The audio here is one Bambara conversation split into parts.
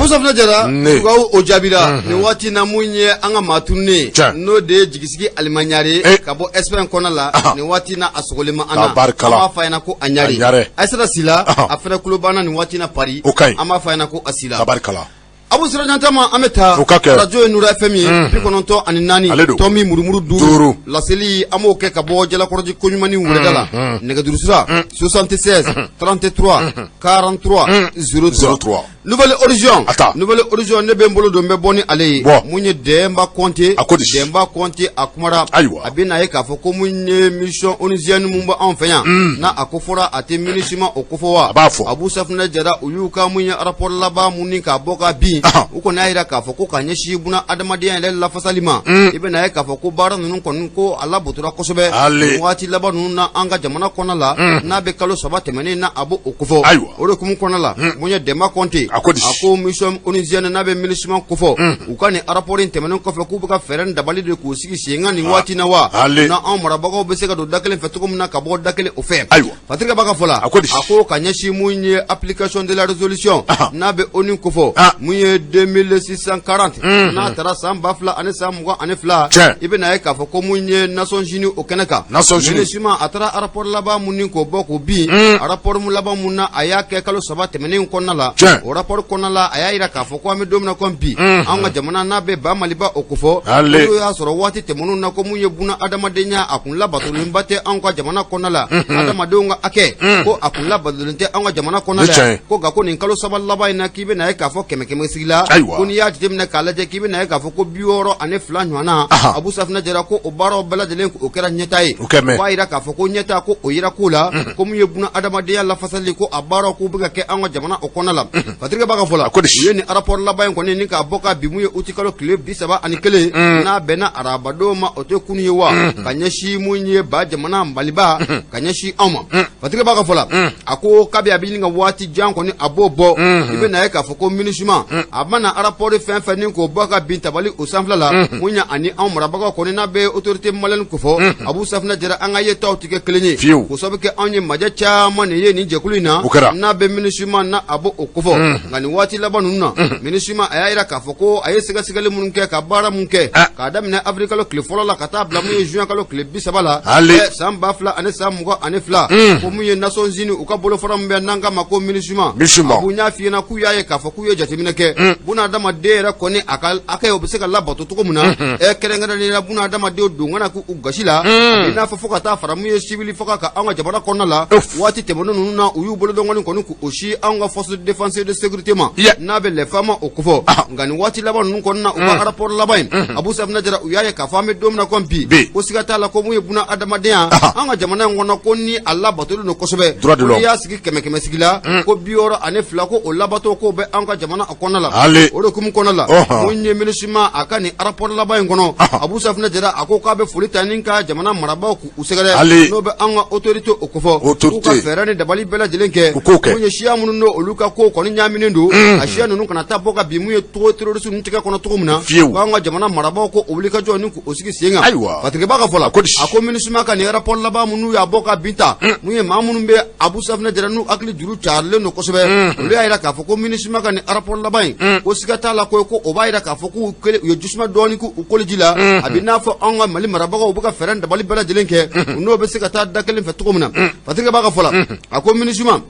Abu Safunɛ Jara dugawu o jaabira nin waati na mun ye an ka maa tununnen n'o de ye Jigisigi Alima Ɲare ka bɔ Espagne kɔnɔ la nin waati na a sogolen ma an na an b'a f'a ɲɛna ko a ɲare Ayisata Sila a fana tulo b'an na nin waati na Paris an b'a f'a ɲɛna ko a Sila. Abu Sirajantama an bɛ taa O ka kɛ. Arajo ye Nura FM ye 94 Ale don. Tɔmi murumuru Duuru. 5 laseli an b'o kɛ ka bɔ Jalakɔrɔji koɲumanni wulada la nɛgɛjuru sira 76 33 43 03 03. Nouvel Horizon A ta. Nouvel Horizon ne bɛ n bolo don n bɛ bɔ ni ale ye Bɔ. mun ye Dɛnba Kɔnte A ko di? Dɛnba Kɔnte a kumara Ayiwa. a bɛ n'a ye k'a fɔ ko mun ye mission onusienne mun bɛ anw fɛ yan n'a a ko fɔra a tɛ MINUSMA o kofɔ wa A b'a fɔ. Abu Safunɛ Jara u y'u ka mun ye rapport laban mun ni k'a bɔ ka bin u kɔni y'a jira k'a fɔ ko ka ɲɛsin buna adamadenya yɛrɛ lafasali ma i bɛna ye k'a fɔ ko baara ninnu kɔni ko a labatora kosɛbɛ Ale. waati laban ninnu na an ka jamana kɔnɔ la n'a bɛ kalo 3 tɛmɛnen na a b'o kofɔ Ayiwa. o de hukumu kɔnɔ la mun ye Dɛnba Kɔnte A ko di? a ko mission onusienne n'a bɛ MINUSMA kofɔ u ka nin rapport in tɛmɛnen kɔfɛ k'u bɛ ka fɛɛrɛ ni dabali de k'u sigi sen kan nin waati na wa Ale. na anw marabagaw bɛ se ka don da kelen fɛ cogo min na ka bɔ da kelen o fɛ Ayiwa. Patrick Ba ka fɔ la A ko di? a ko ka ɲɛsin mun ye application de la résolution n'a bɛ ONU kofɔ Ah. mun ye 2640 n'a taara san 2022 Tiɲɛ. i bɛna ye k'a fɔ ko mun ye Nations Unies o kɛnɛ kan Nations Unies. MINUSMA a taara rapport laban mun ni k'o bɔ k'o bin rapport mun laban mun na a y'a kɛ kalo 3 tɛmɛnen kɔnɔna la Tiɲɛ. o rapport kɔnɔna la a y'a jira k'a fɔ ko an bɛ don min na komi bi an ka jamana n'a bɛ ba Maliba o kofɔ Ale. n'o y'a sɔrɔ waati tɛmɛnenw na ko mun ye buna adamadenya a kun labatolenba tɛ anw ka jamana kɔnɔna la adamadenw ka hakɛ ko a kun labatolen tɛ anw ka jamana kɔnɔna Ni la tiɲɛ ye. ko nka ko nin kalo 3 laban in na k'i bɛna ye k'a fɔ kɛmɛ kɛmɛ sigi la Ayiwa. ko n'i y'a jateminɛ k'a lajɛ k'i bɛna ye k'a fɔ ko 62 ɲɔgɔnna Ahan. Abu Safunɛ Jara ko o baaraw bɛɛ lajɛlen o kɛra ɲɛtaa ye O kɛ mɛn. o b'a jira k'a fɔ ko ɲɛtaa ko o yera ko la ko mun ye buna adamadenya lafasali ko a baaraw k'u bɛ ka kɛ anw ka jamana o kɔnɔna la Patrick Ba ka fɔ la A ko di? u ye nin rapport laban in kɔni ni k'a bɔ ka bin mun ye uti kalo tile 31 n'a bɛnna arabadon ma o tɛ kunun ye wa ka ɲɛsin mun ye ba jamana Maliba ka ɲɛsin anw ma Patrick Ba ka fɔ la a ko kabi a bɛ ɲini ka waati jan kɔni a b'o bɔ i bɛna ye k'a fɔ ko MINUSMA a mana rapport fɛn fɛn ni k'o bɔ ka bin tabali o sanfɛla la mun ye ani anw marabagaw kɔni n'a bɛ autorité malienne kofɔ Abu Safunɛ Jara an ka yetaw tɛ kɛ kelen ye Fiyewu. k'o sababu kɛ anw ye majɛ caman de ye nin jɛkulu in na O kɛra. n'a bɛ MINUSMA na a b'o kofɔ nka nin waati laban ninnu na MINUSMA a y'a jira k'a fɔ ko a ye sɛgɛsɛgɛli minnu kɛ ka baara mun kɛ Ah. k'a daminɛ avril kalo tile fɔlɔ la ka taa bila mun ye juin kalo tile 30 la Ale. San 2022 ko mun ye Nations Unies u ka bolofara min bɛ n'an k'a ma ko MINUSMA MINUSMA. a ko n y'a f'i ɲɛna k'u y'a ye k'a fɔ k'u ye jateminɛ kɛ buna adamaden yɛrɛ kɔni a ka hakɛ o bɛ se ka labato cogo min na kɛrɛnkɛrɛnnenya la buna adamadenw don kana k'u gasi la a b'i n'a fɔ fo ka taa fara mun ye civil faga ka anw ka jamana kɔnɔna la Uf. waati tɛmɛnen ninnu na u y'u bolodɔngɔni kɔni k'o si anw ka force de défense et de sécurité ma Yeah. n'a bɛ les FAMa o kofɔ nka nin waati laban ninnu kɔnɔna na u ka rapport laban in Abu Safunɛ Jara u y'a ye k'a fɔ an bɛ don min na komi bi Bi. ko siga t'a la ko mun ye buna adamadenya an ka jamana in kɔnɔ ko ni a labatolen don kosɛbɛ Droit de ko l'homme. n'i y'a sigi kɛmɛ kɛmɛ sigi la ko 62 ko o labato k'o bɛ an ka jamana a kɔnɔna la Ale. o de hukumu kɔnɔna la Ɔhɔn. mun ye MINUSMA a ka nin rapport laban in kɔnɔ Abu Safunɛ Jara a ko k'a bɛ foli ta ni ka jamana marabaaw k'u sɛgɛrɛ Ale. n'o bɛ an ka autorité o kofɔ Autorité. k'u ka fɛɛrɛ ni dabali bɛɛ lajɛlen kɛ U k'o kɛ. mun ye siya minnu n'o olu ka kow kɔni ɲaaminen don a siya ninnu kana taa bɔ ka bin mun ye togo terroriste ninnu tɛgɛ kɔnɔ cogo min na Fiyewu. k'an ka jamana marabaaw ko o wulikajɔ ni k'o sigi sen kan Ayiwa. Patrick Ba ka fɔ la A ko di? a ko MINUSMA ka nin rapport laban minnu y'a bɔ ka bin ta mun ye maa minnu bɛ Abu Safunɛ Jara n'u hakili juru carilen don kosɛbɛ olu y'a jira k'a fɔ ko MINUSMA ka nin rapport laban in ko siga t'a la ko o b'a jira k'a fɔ k'u kelen u ye jisuma dɔɔni k'u koliji la a bɛ n'a fɔ anw ka Mali marabagaw u bɛ ka fɛɛrɛ ni dabali bɛɛ lajɛlen kɛ u n'o bɛ se ka taa da kelen fɛ cogo min na Patrick Ba ka fɔ la a ko MINUSMA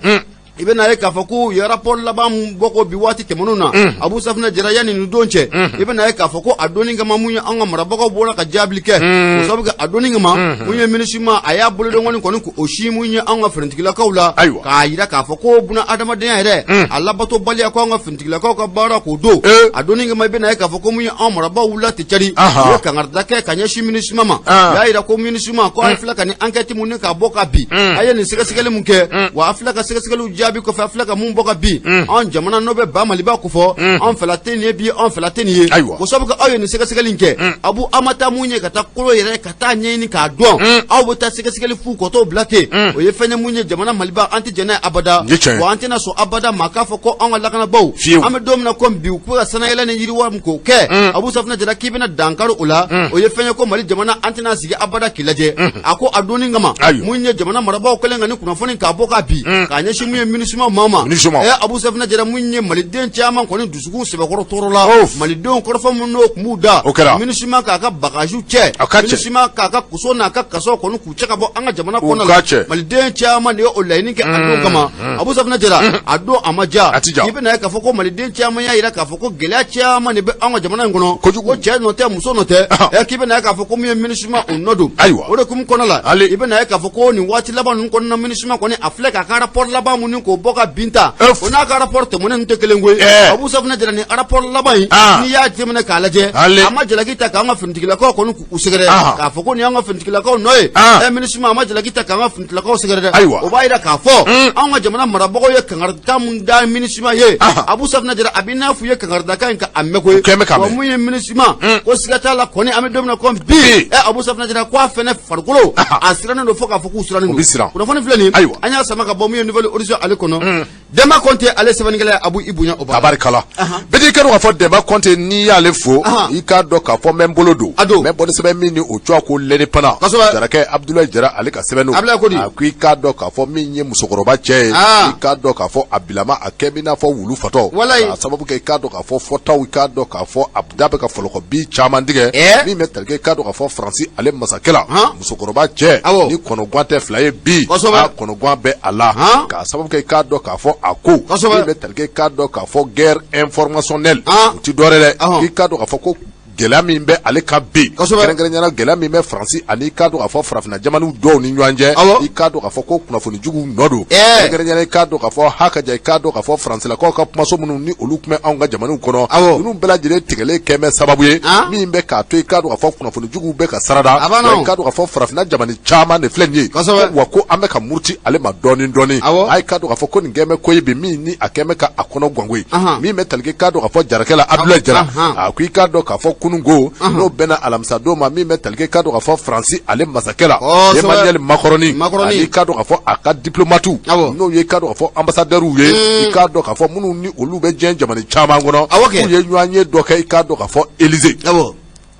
i bɛna ye k'a fɔ ko u ye rapport laban mun bɔ ko bi waati tɛmɛnenw na Abu Safunɛ Jara yanni nin don cɛ i bɛna ye k'a fɔ ko a donni kama mun ye an ka marabagaw bɔra ka jaabili kɛ o sababu kɛ a donni kama mun ye MINUSMA a y'a bolodɔngɔni kɔni k'o si mun ye an ka finitigilakaw la Ayiwa. k'a jira k'a fɔ ko buna adamadenya yɛrɛ a labatobaliya ko an ka finitigilakaw ka baara k'o don a donni kama i bɛna ye k'a fɔ ko mun ye anw marabagaw wulila ten cari Ahan. u ye kangarida kɛ ka ɲɛsin MINUSMA ma Ah. u y'a jira ko MINUSMA ko a filɛ ka nin enquête mun ni k'a bɔ ka bin a ye nin sɛgɛsɛgɛli mun kɛ wa a filɛ ka sɛgɛsɛgɛliw jaabi kɔfɛ a filɛ ka mun bɔ ka bin anw jamana n'o bɛ ba Maliba kofɔ anw fɛla tɛ nin ye bi anw fɛla tɛ nin ye Ayiwa. o sababu kɛ aw ye nin sɛgɛsɛgɛli in kɛ Abu aw ma taa mun ye ka taa kolo yɛrɛ ka taa ɲɛɲini k'a dɔn aw bɛ taa sɛgɛsɛgɛli fu kɔtɔw bila ten o ye fɛn ye mun ye jamana Maliba an tɛ jɛn n'a ye abada Nin ye tiɲɛ ye. wa an tɛna sɔn abada maa k'a fɔ ko anw ka lakanabaaw Fiyewu. an bɛ don min na komi bi u bɛ ka sanayɛlɛ ni yiriwa min k'o kɛ Abu Safunɛ Jara k'i bɛna dankari o la o ye fɛn ye ko Mali jamana an tɛna sigi abada k'i lajɛ a ko a donni kama Ayiwa. mun ye jamana marabaaw kɛlen ka ni kunnafoni k'a bɔ ka bin k'a ɲɛsin mun ye MINUSMA maa ma MINUSMA. Abu Safinɛ Jara mun ye maliden caman kɔni dusukun sɛbɛkɔrɔ tɔɔrɔ la malidenw kɔrɔfɔ minnu n'o tun b'u da O kɛra. MINUSMA k'a ka bagages cɛ A ka cɛ. MINUSMA k'a ka koso n'a ka kasaw kɔni k'u cɛ ka bɔ an ka jamana U kɔnɔ ka la cɛ. maliden caman de ye o laɲini kɛ a don kama Abu Safinɛ Jara a don a ma diya A ti diya. i bɛna ye k'a fɔ ko maliden caman y'a jira k'a fɔ ko gɛlɛya caman de bɛ an ka jamana in kɔnɔ Kojugu. ko cɛ nɔ tɛ muso nɔ tɛ k'i bɛna ye k'a fɔ ko min ye MINUSMA o nɔ don Ayiwa. o de hukumu kɔnɔ la Ale. i bɛna ye k'a fɔ ko nin waati laban ninnu kɔnɔna MINUSMA kɔni a filɛ k'a ka rapport laban minnu k'o bɔ ka bin ta Ɛf. o n'a ka rapport tɛmɛnen ninnu tɛ kelen koyi Abu Safinɛ Jara nin rapport laban in Ah. n'i y'a jateminɛ k'a lajɛ Ale. a ma jalaki ta k'an ka finitigilakaw kɔni k'u sɛgɛrɛ Ah. k'a fɔ ko nin y'an ka finitigilakaw nɔ ye Ah. MINUSMA a ma jalaki ta k'an ka finitigilakaw sɛgɛrɛ dɛ Ayiwa. o b'a jira k'a fɔ anw ka jamana marabagaw ye kangarida mun da MINUSMA ye Ah. Abu Safinɛ Jara a b'i n'a fɔ u ye kangaridakan in ka a mɛn koyi U kɛn bɛ k'a wa mɛn. mun ye MINUSMA ko siga t'a la kɔni an bɛ don min na komi bi Bi. Abu Safinɛ Jara ko a fɛnɛ farikolo Ah. a sirannen don fo k'a fɔ k'u sirannen U don bɛ siran. kunnafoni filɛ nin Ayiwa. an y'a sama ka bɔ mun ye Nouvel Horizon ale kɔnɔ Denba Kɔnte ale sɛbɛnnikɛla ye Abu i bonya o b'a la. Tabarikala bɛɛ k'a dɔn k'a fɔ Denba Kɔnte n'i y'ale fo i k'a dɔn k'a fɔ n bɛ n bolo don A don. n bɛ bɔ ni sɛbɛn min ni o tɔgɔ ko l'Indépendant Kosɛbɛ. Jarakɛ Abudulayi Jara ale ka sɛbɛn don Abudulayi ko di? a ko i k'a dɔn k'a fɔ min ye musokɔrɔba cɛ ye Ah. i k'a dɔn k'a fɔ a bilama a kɛ b'i n'a fɔ wulu fatɔ Walayi. k'a sababu kɛ i k'a dɔn k'a fɔ fɔtaw i k'a dɔn k'a fɔ a da bɛ ka fɔlɔkɔ bi caman tigɛ Ɛɛ. min bɛ tali kɛ i k'a dɔn k'a fɔ Faransi ale masakɛ la Han. musokɔrɔba cɛ Awɔ. ni kɔnɔguwan tɛ fila ye bi Kosɛbɛ. a kɔnɔguwan bɛ a la Han. k'a sababu kɛ i k'a dɔn k'a fɔ a ko Kosɛbɛ. min bɛ tali kɛ i k'a dɔn k'a fɔ guerre informationnelle Han. o ti dɔwɛrɛ dɛ Ɔhɔn. i k'a dɔn k'a fɔ ko gɛlɛya min bɛ ale kan bi Kosɛbɛ. kɛrɛnkɛrɛnnenya la gɛlɛya min bɛ Faransi ani i k'a dɔn k'a fɔ farafinna jamanaw dɔw ni ɲɔgɔn cɛ Awɔ. i k'a dɔn k'a fɔ ko kunnafoni juguw nɔ don Ɛɛ. kɛrɛnkɛrɛnnenya la i k'a dɔn k'a fɔ hakaja i k'a dɔn k'a fɔ faransilakaw ka kumaso minnu ni olu tun bɛ anw ka jamanaw kɔnɔ Awɔ. ninnu bɛɛ lajɛlen tigɛlen kɛn bɛ sababu ye Han. min bɛ k'a to i k'a dɔn k'a fɔ kunnafoni juguw bɛ ka sarada A banna wa o. i k'a dɔn k'a fɔ farafinna jamana caman de filɛ nin ye Kosɛbɛ. Ko wa ko an bɛ ka muruti ale ma dɔɔni dɔɔni Awɔ. a ye k'a dɔn k'a fɔ ko nin kɛn bɛ ko ye bi min ni a kɛn bɛ ka a kɔnɔ gango ye Ahan. min bɛ tali kɛ i k'a dɔn k'a fɔ jarakɛ la Abudulayi Jara Ahan. a ko i k'a dɔn k'a fɔ kununko n'o bɛnna alamisadon ma min bɛ tali kɛ i k'a dɔn k'a fɔ Faransi ale masakɛ la Kosɛbɛ. Emmanuel Macron Macron. ani i k'a dɔn k'a fɔ a ka diplomatiw Awɔ. n'o ye i k'a dɔn k'a fɔ ambassadeurs ye i k'a dɔn k'a fɔ minnu ni olu bɛ diɲɛ jamana caman kɔnɔ Awɔ kɛ. k'u ye ɲɔgɔn ye dɔ kɛ i k'a dɔn k'a fɔ Élysée Awɔ.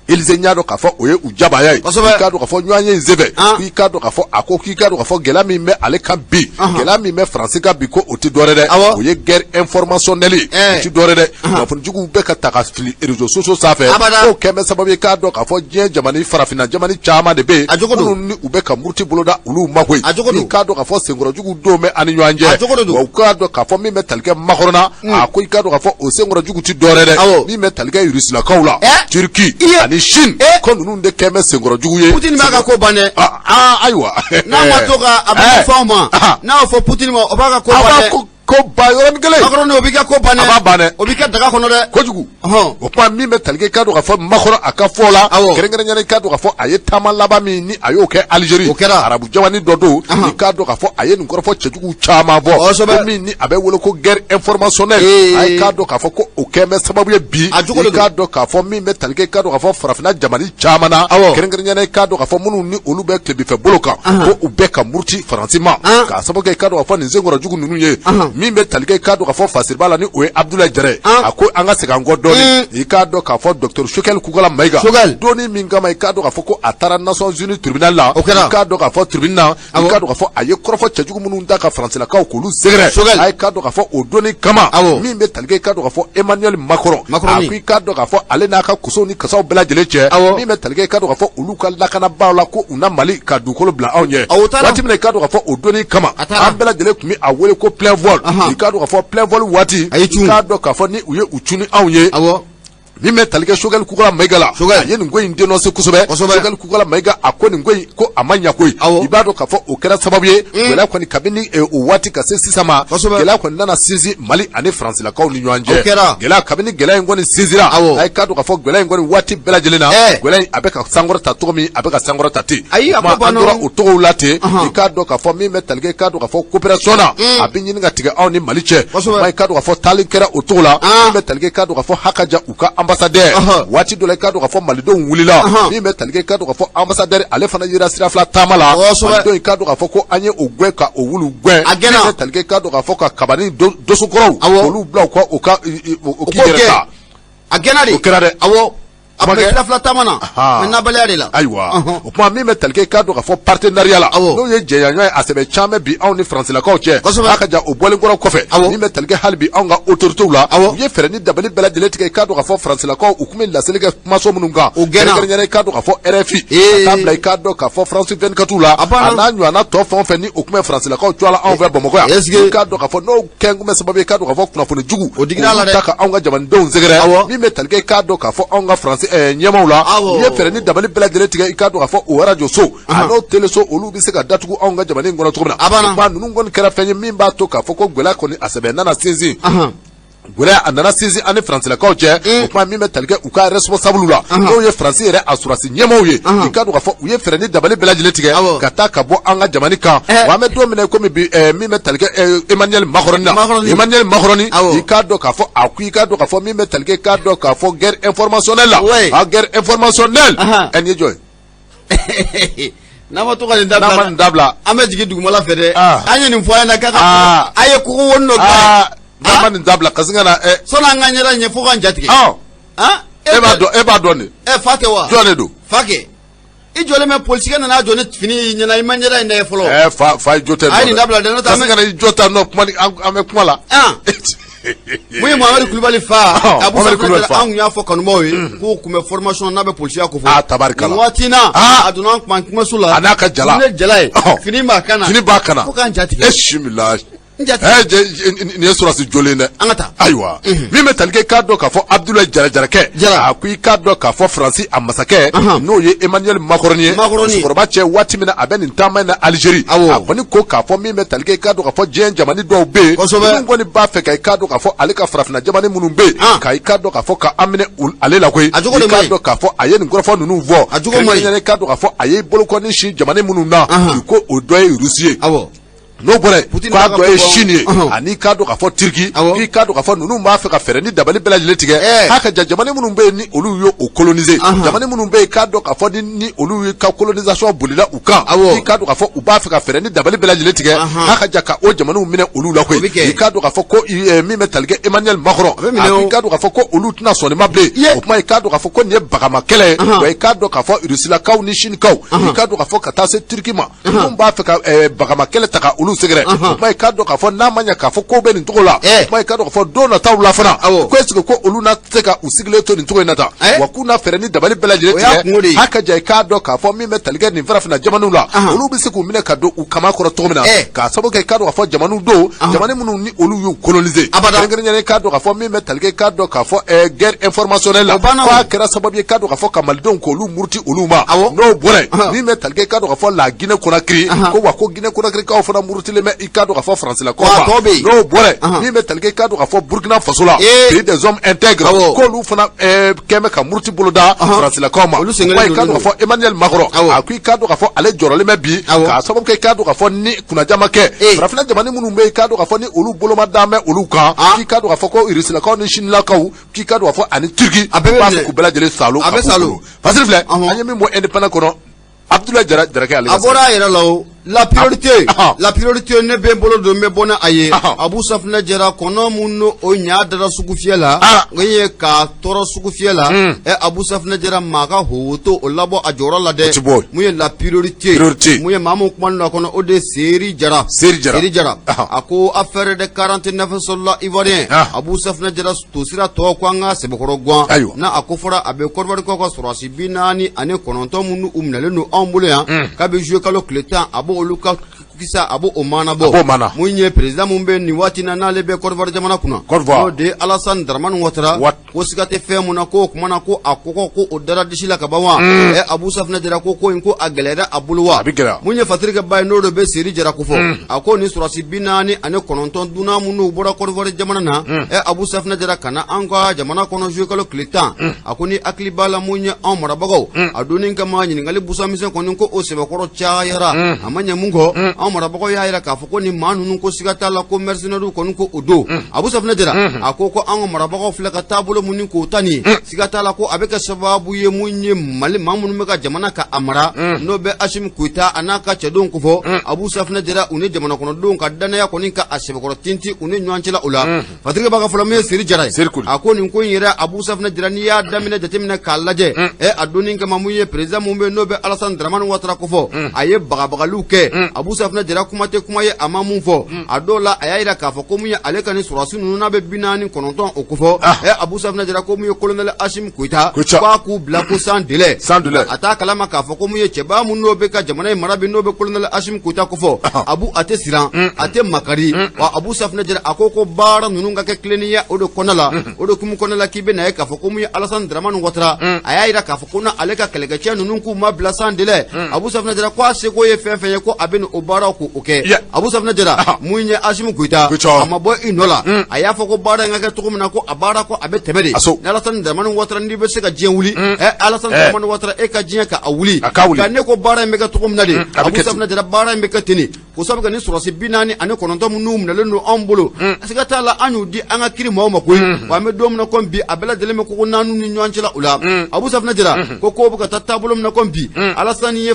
Élysée n y'a dɔn k'a fɔ o ye u jabaya ye Kosɛbɛ. i k'a dɔn k'a fɔ ɲɔgɔn ye in senfɛ Han. i k'a dɔn k'a fɔ a ko k'i k'a dɔn k'a fɔ gɛlɛya min bɛ ale kan bi Ahan. gɛlɛya min bɛ Faransi kan bi ko o tɛ dɔwɛrɛ dɛ Awɔ. o ye guerre informationnelle ye Ɛɛ. o tɛ dɔwɛrɛ dɛ kunnafoni juguw bɛ ka ta ka fili réseaux sociaux sanfɛ Abada. k'o kɛn bɛ sababu ye k'a dɔn k'a fɔ diɲɛ jamana farafinna jamana caman de bɛ yen A jogo don. minnu ni u bɛ ka muruti boloda olu ma koyi A jogo don. i k'a dɔn k'a fɔ senkɔrɔ juguw don bɛ an ni ɲɔgɔn cɛ A jogo de don. wa u k'a dɔn k'a fɔ min bɛ tali kɛ Macron na a ko i k'a dɔn k'a fɔ o senkɔrɔ jugu tɛ dɔwɛrɛ dɛ Awɔ. min bɛ tali kɛ Rusilakaw la Ɛ. Turquie Iye. ani Chine Eh. ko ninnu de kɛn bɛ senkɔrɔ jugu ye Poutine b'a ka ko ban dɛ. Ayiwa N'a ma to ka a bɛ Eh. fɔ anw ma Ah. n'a y'o fɔ Poutine ma o b'a ka ko a ban b'a dɛ. ko ban yɔrɔnin kelen Macron o b'i ka ko ban dɛ. A b'a ban dɛ. O b'i kɛ daga kɔnɔ dɛ. Kojugu. Ɔhɔn. O kuma min bɛ tali kɛ i k'a dɔn k'a fɔ Macron a ka fɔ la Awɔ. kɛrɛnkɛrɛnnenya la i k'a dɔn k'a fɔ a ye taama laban min ni a y'o kɛ Algérie O kɛra. arabu jamana dɔ don Ahan. i k'a dɔn k'a fɔ a ye nin kɔrɔfɔ cɛjugu caman fɔ Kosɛbɛ. ko min ni a bɛ wele ko guerre informationnelle Ee. a ye k'a dɔn k'a fɔ ko o kɛn bɛ sababu ye bi A jogo de i k'a dɔn k'a fɔ min bɛ tali kɛ i k'a dɔn k'a fɔ farafinna jamana caman na Awɔ. kɛrɛnkɛrɛnnenya la i k'a dɔn k'a fɔ minnu ni olu bɛ tilebinfɛ bolo kan Ahan. ko u bɛɛ ka muruti Faransi ma An. k'a sababu kɛ i k'a dɔn k'a fɔ nin senkɔrɔ jugu ninnu ye Ahan. min bɛ tali kɛ i k'a dɔn k'a fɔ Fasiriba la ni o ye Abudulayi Jara ye An. a ko an ka segin an kɔ dɔɔni i k'a dɔn k'a fɔ docteur Choguel Kokalla Maïga Choguel. donni min kama i k'a dɔn k'a fɔ ko a taara Nations Unies tribunal la O kɛra. i k'a dɔn k'a fɔ tribune na i Awɔ. k'a dɔn k'a fɔ a ye kɔrɔfɔ cɛjugu minnu ta ka Faransilakaw k'olu sɛgɛrɛ Choguel. a ye k'a dɔn k'a fɔ o donni kama Awɔ. min bɛ tali kɛ i k'a dɔn k'a fɔ Emmanuel Macron Macron a ko i k'a dɔn k'a fɔ ale n'a ka kosow ni kasaw bɛɛ lajɛlen cɛ Awɔ. min bɛ tali kɛ i k'a dɔn k'a fɔ olu ka lakanabaaw la ko u na Mali ka dugukolo bila anw ɲɛ Awɔ, o taara. waati min na i k'a dɔn k'a fɔ o donni kama A taara. an bɛɛ lajɛlen tun bɛ a wele ko plein vol Ahan. i k'a dɔn k'a fɔ plein vol waati A y'i cun. i k'a dɔn k'a fɔ ni u ye u cun ni anw ye Awɔ. min bɛ tali kɛ Choguel Kokalla Maïga la Choguel. a ye nin ko in dénoncé kosɛbɛ Kosɛbɛ. Choguel Kokalla Maïga a ko nin ko in ko a ma ɲa koyi Awɔ. i b'a dɔn k'a fɔ o kɛra sababu ye gɛlɛya kɔni kabini o waati ka se sisan ma Kosɛbɛ. gɛlɛya kɔni nana sinsin Mali ani Faransilakaw ni ɲɔgɔn cɛ O kɛra. gɛlɛya kabini gɛlɛya in kɔni sinsinra Awɔ. a ye k'a dɔn k'a fɔ gɛlɛya in kɔni waati bɛɛ lajɛlen na Ɛɛ. gɛlɛya in a bɛ ka sankɔrɔta cogo min a bɛ ka sankɔrɔta ten Ayi, a O tuma, ko banna an tora o. o cogow la ten Ahan. i k'a dɔn k'a fɔ min bɛ tali kɛ i k'a dɔn k'a fɔ coopération na a bɛ ɲini ka tigɛ anw ni Mali cɛ Kosɛbɛ. O tuma, i k'a dɔn k'a fɔ taali kɛra o cogo la Ah. min bɛ tali kɛ i k'a dɔn k'a fɔ hakaja u ka ambassadeur Ɔhɔ. waati dɔ la i k'a dɔn k'a fɔ malidenw wulila Ɔhɔn. min bɛ tali kɛ i k'a dɔn k'a fɔ ambassadeur ale fana yera sira fila taama la Kosɛbɛ. malidenw i k'a dɔn k'a fɔ ko an ye o gɛn ka o wulu gɛn A gɛnna. min bɛ tali kɛ i k'a dɔn k'a fɔ ka kabani dosokɔrɔw Awɔ. olu bila u ka o ka o O k'i k'o yɛrɛ kɛ. ta A gɛnna de. O kɛra dɛ. Awɔ. A bɛ sira fila taama na mais nabaliya de la. Ayiwa, o tuma min bɛ tali kɛ, i k'a dɔn k'a fɔ partenariat la, n'o ye jɛɲɔgɔnya ye, a sɛbɛ caman bi anw ni faransilakaw cɛ. A ka ja o bɔlen kɔrɔ kɔfɛ, min bɛ tali kɛ hali bi anw ka autorités la, u ye fɛɛrɛ ni dabali bɛɛ lajɛlen tigɛ. I k'a dɔn k'a fɔ faransilakaw, u tun bɛ laseli kɛ kumaso minnu kan, o gɛnna. Kɛrɛnkɛrɛnnenya, i k'a dɔn k'a fɔ RFI, ka taa bila i k'a dɔn k'a fɔ France 24 la, A banna. a n'a ɲɔgɔnna tɔ fɛn o fɛn ni o tun bɛ faransilakaw cogoya la anw fɛ Bamakɔ yan. Est-ce que- I k'a dɔn k'a fɔ n'o kɛ kun bɛ sababu ye, i k'a dɔn k'a fɔ kunnafoni jugu O digira a la dɛ. olu ta ka anw ka jamanadenw sɛgɛrɛ. Min bɛ tali kɛ, i k'a dɔn k'a fɔ anw ka faransi ɲɛmaaw la, u ye fɛɛrɛ ni dabali bɛɛ lajɛlen tigɛ, i k'a dɔn k'a fɔ o arajo so a n'o teleso, olu bɛ se ka datugu anw ka jamana in kɔnɔ cogo min na. A banna. O tuma ninnu kɔni kɛra fɛn ye min b'a to k'a fɔ ko gɛlɛya kɔni a sɛbɛ nana sinsin, gɛlɛya a nana sinsin an ni faransilakaw cɛ. O tuma min bɛ tali kɛ u ka responsable la, n'o ye faransi yɛrɛ a sɔrɔdasi ɲɛmaaw ye, i k'a dɔn k'a fɔ u ye fɛɛrɛ ni dabali bɛɛ lajɛlen tigɛ ka taa ka bɔ an ka jamana kan. Wa an bɛ don min na komi bi, min bɛ tali kɛ Emmanuel Macron na, Emmanuel Macron, i k'a dɔn k'a fɔ a ko, i k'a dɔn k'a fɔ min bɛ tali kɛ, i k'a dɔn k'a fɔ guerre informationnelle la, a guerre informationnelle, ɛ nin ye jɔn ye? N'a ma to ka nin dabila, n'a ma nin dabila, an bɛ jigin dugumala fɛ dɛ. An ye nin fɔ a ɲɛna k'a ka a ye kogo woni dɔ dilan. N'a ma nin dabila ka sin ka na sɔnni an ka ɲɛda ɲɛ fo k'an jatigɛ. E b'a dɔn, e b'a dɔn de. Ɛ, fa tɛ wa? Jɔn de don? Fa kɛ. I jɔlen bɛ, polisikɛ nana jɔ ni fini y'i ɲɛna, i ma ɲɛda in lajɛ fɔlɔ. Ɛ, fa fa i jo tɛ. A ye nin dabila dɛ, n'o tɛ an bɛ ka sin ka na i jɔ tan nɔ, kuma ni an bɛ kuma la. Mun ye Mohamed Kulibali fa, Abu Safinɛ, an tun y'a fɔ kanubaw ye k'u tun bɛ formation n'a bɛ polisiya ko fɔ. Ah, tabarikala. Nin waati in na, a donna an kumaso la. A n'a ka jala. Ni jala ye. Fini b'a kan na. Fini b'a kan na. Fo k'an jatigɛ. E simila. Nin ye sɔrɔdasi jolen dɛ. An ka taa. Ayiwa, min bɛ tali kɛ, k'a dɔn k'a fɔ Abudulayi Jara Jarakɛ, Jara, a ko i k'a dɔn k'a fɔ Faransi a masakɛ, n'o ye Emmanuel Macron ye, musokɔrɔba cɛ, waati min na a bɛ nin taama in na Algérie, a kɔni ko k'a fɔ min bɛ tali kɛ, i k'a dɔn k'a fɔ diɲɛ jamana dɔw bɛ yen, minnu kɔni b'a fɛ ka i k'a dɔn k'a fɔ ale ka farafinna jamana minnu bɛ yen, ka i k'a dɔn k'a fɔ ka an minɛ ale la koyi. I k'a dɔn k'a fɔ a ye nin kɔrɔfɔ ninnu fɔ, kɛrɛnkɛrɛnnenya i k'a dɔn k'a fɔ a ye bolokɔni sin jamana minnu na, ko o dɔ ye Russie ye. N'o bɔra yen, k'a dɔ ye Chine ye, ani k'a dɔn k'a fɔ Turquie, k'i k'a dɔn k'a fɔ ninnu b'a fɛ ka fɛɛrɛ ni dabali bɛɛ lajɛlen tigɛ k'a ka ja jamana minnu bɛ yen ni olu ye o coloniser, jamana minnu bɛ yen k'a dɔn k'a fɔ ni olu ye ka colonisation bolila u kan, k'i k'a dɔn k'a fɔ u b'a fɛ ka fɛɛrɛ ni dabali bɛɛ lajɛlen tigɛ k'a ka ja ka o jamanaw minɛ olu la koyi. I k'a dɔn k'a fɔ ko min bɛ tali kɛ Emmanuel Macron, a k'i k'a dɔn k'a fɔ ko olu tɛna sɔn nin ma bilen. O tuma i k'a dɔn k'a fɔ ko nin ye bagama kɛlɛ ye. Wa i k'a dɔn k'a fɔ Rusilakaw ni Chinekaw, i k'a dɔn k'a fɔ ka taa se Turquie ma, minnu b'a fɛ ka bagama kɛlɛ ta ka olu sɛgɛrɛ. O tuma i k'a dɔn k'a fɔ n'a ma ɲɛ k'a fɔ ko bɛ nin cogo la, o tuma i k'a dɔn k'a fɔ don nataw la fana, ko est-ce que ko olu na se ka u sigilen to nin cogo in na tan wa, k'u na fɛɛrɛ ni dabali bɛɛ lajɛlen tigɛ h'a ka ja i k'a dɔn k'a fɔ min bɛ tali kɛ nin farafinna jamanaw la, olu bɛ se k'u minɛ ka don u kaman kɔrɔ cogo min na, k'a sababu kɛ i k'a dɔn k'a fɔ jamanaw don, jamana minnu ni olu y'u coloniser. Kɛrɛnkɛrɛnnenya i k'a dɔn k'a fɔ min bɛ tali kɛ, i k'a dɔn k'a fɔ guerre informationnelle la, k'a kɛra sababu ye k'a dɔn k'a fɔ ka malidenw k'olu muruti olu ma. N'o bɔra yen, min bɛ tali kɛ, i k'a dɔn k'a fɔ la Guinée Conakry, ko wa ko Guinée Conakry kaw fana murutilen bɛ, i k'a dɔn k'a fɔ Faransilakaw ma. N'o bɔra yen, min bɛ tali kɛ, i k'a dɔn k'a fɔ Burkina Faso la, pays des hommes intègres, k'olu fana kɛn bɛ ka muruti boloda Faransilakaw ma. I k'a dɔn k'a fɔ Emmanuel Macron, a ko i k'a dɔn k'a fɔ ale jɔrɔlen bɛ bi, k'a sababu kɛ i k'a dɔn k'a fɔ ni kunnaja ma kɛ, farafinna jamana minnu bɛ yen, i k'a dɔn k'a fɔ ni olu boloma dalen bɛ olu kan, k'i k'a dɔn k'a fɔ ko Rusilakaw ni Sinilakaw, k'i k'a dɔn k'a fɔ ani Turquie, a bɛɛ b'a fɛ k'u bɛɛ lajɛlen salo. A bɛ salo. Fasiri filɛ, an ye min bɔ Indépendant kɔnɔ, Abdoulaye Jara Jarakɛ, ale a bɔra a yɛrɛ la o. La priorité, la priorité, ne bɛ n bolo don, n bɛ bɔ n'a ye. Abu Safinɛ Jara, kɔnɔ mun n'o o ɲa dara sugu fiyɛ la, o ye k'a tɔrɔ sugu fiyɛ la. Ɛ, Abu Safinɛ Jara, maa ka howoto o labɔ a jɔyɔrɔ la dɛ. Mun ye la priorité? Mun ye maa mun kuma a kɔnɔ, o de ye Seri Jara. Seri Jara. Seri Jara a ko affaire de 49 soldats ivoiriens, Abu Safinɛ Jara, tosira tɔ ko an ka sɛbɛkɔrɔ gan. Ayiwa. N'a a ko fɔra, a bɛ Kɔdiwarikaw ka sɔrɔdasi 49 minnu u minɛlen don anw bolo yan kabi juillet kalo tile 10, a b'o olu ka kisa, a b'o maanabɔ. A b'o maana. Mun ye président mun bɛ nin waati na, n'ale bɛ Kɔdiwari jamana kunna, Côte d'Ivoire, n'o de ye Alassane Dramane Ouattara, ko siga tɛ fɛn mun na, ko o tuma na ko a kɔkɔ ko o dara disi la ka ban wa. Ɛ, Abu Safinɛ Jara ko ko in ko a gɛlɛyara a bolo wa. A bɛ gɛlɛya. Mun ye Fatirikɛ ba ye, n'o de bɛ Seri Jara ko fɔ, a ko nin sɔrɔdasi 49 dunan minnu bɔra Kɔdiwari jamana na, ɛ, Abu Safinɛ Jara, ka na an ka jamana kɔnɔ juillet kalo tile 10, a ko ni hakili b'a la, mun ye anw marabagaw a donni kama ɲininkali busamisɛn kɔni ko o sɛbɛkɔrɔ cayara, a ma ɲɛ mun kɔ anw An marabagaw y'a jira k'a fɔ ko nin maa ninnu ko siga t'a la ko mercenaires kɔni ko o don. Abu Safunɛ Jara a ko ko an ka marabagaw filɛ ka taabolo mun ni k'o ta nin ye, siga t'a la ko a bɛ kɛ sababu ye mun ye Mali maa minnu bɛ ka jamana ka a mara, n'o bɛ Asimi Goyita a n'a ka cɛdenw kofɔ. Abu Safunɛ Jara, u ni jamana kɔnɔdenw ka dannaya kɔni ka a sɛbɛkɔrɔ tintin u ni ɲɔgɔn cɛla o la. Fatigi b'a ka fɔlɔ min ye Seri Jara ye, a ko nin ko in yɛrɛ, Abu Safunɛ Jara, n'i y'a daminɛ jateminɛ k'a lajɛ, a donni kama mun ye président mun bɛ n'o bɛ Alasani Daramani Watara kofɔ, a ye bagabagaliw kɛ. Abu Safunɛ Jara, kuma tɛ kuma ye a ma mun fɔ. A dɔw la, a y'a jira k'a fɔ ko mun ye ale ka nin sɔrɔdasi ninnu n'a bɛ 49 o kofɔ. Abu Safunɛ Jara ko mun ye colonel Asimi Goyita k'a k'u bila ko sans délai. A t'a kalama k'a fɔ ko mun ye cɛba mun n'o bɛ ka jamana in mara bi, n'o bɛ colonel Asimi Goyita kofɔ. Abu, a tɛ siran, a tɛ makari wa. Abu Safunɛ Jara a ko baara ninnu ka kɛ tilennenya o de kɔnɔna la. O de hukumu kɔnɔna la, k'i bɛ na ye k'a fɔ ko mun ye Alasani Daramani Watara, a y'a jira k'a fɔ ko n'ale ka kɛlɛkɛcɛ ninnu k'u ma bila sans délai. Abu Safunɛ Jara ko a seko ye fɛn fɛn ye, ko a bɛ o baaraw k'o kɛ. Abu Safunɛ Jara, mun ye Asimi Goyita, a ma bɔ i nɔ la. A y'a fɔ ko baara in ka kɛ cogo min na, ko a baara ko a bɛ tɛmɛ de. Ni Alasani Daramani Watara, n'i bɛ se ka diɲɛ wuli, Alasani Daramani Watara, e ka diɲɛ ka a wuli. Nka ne ko baara in bɛ kɛ cogo min na de, Abu Safunɛ Jara, baara in bɛ kɛ ten. Ko sabu ni sɔrɔdasi 49 minnu minɛlen don anw bolo, siga t'a la an y'u di an ka kiri maaw ma koyi. Wa an bɛ don min na komi bi, a bɛɛ lajɛlen bɛ kogo naani ni ɲɔgɔn cɛla o la. Abu Safunɛ Jara ko ko bɛ ka taa taabolo min na komi bi, Alasani ye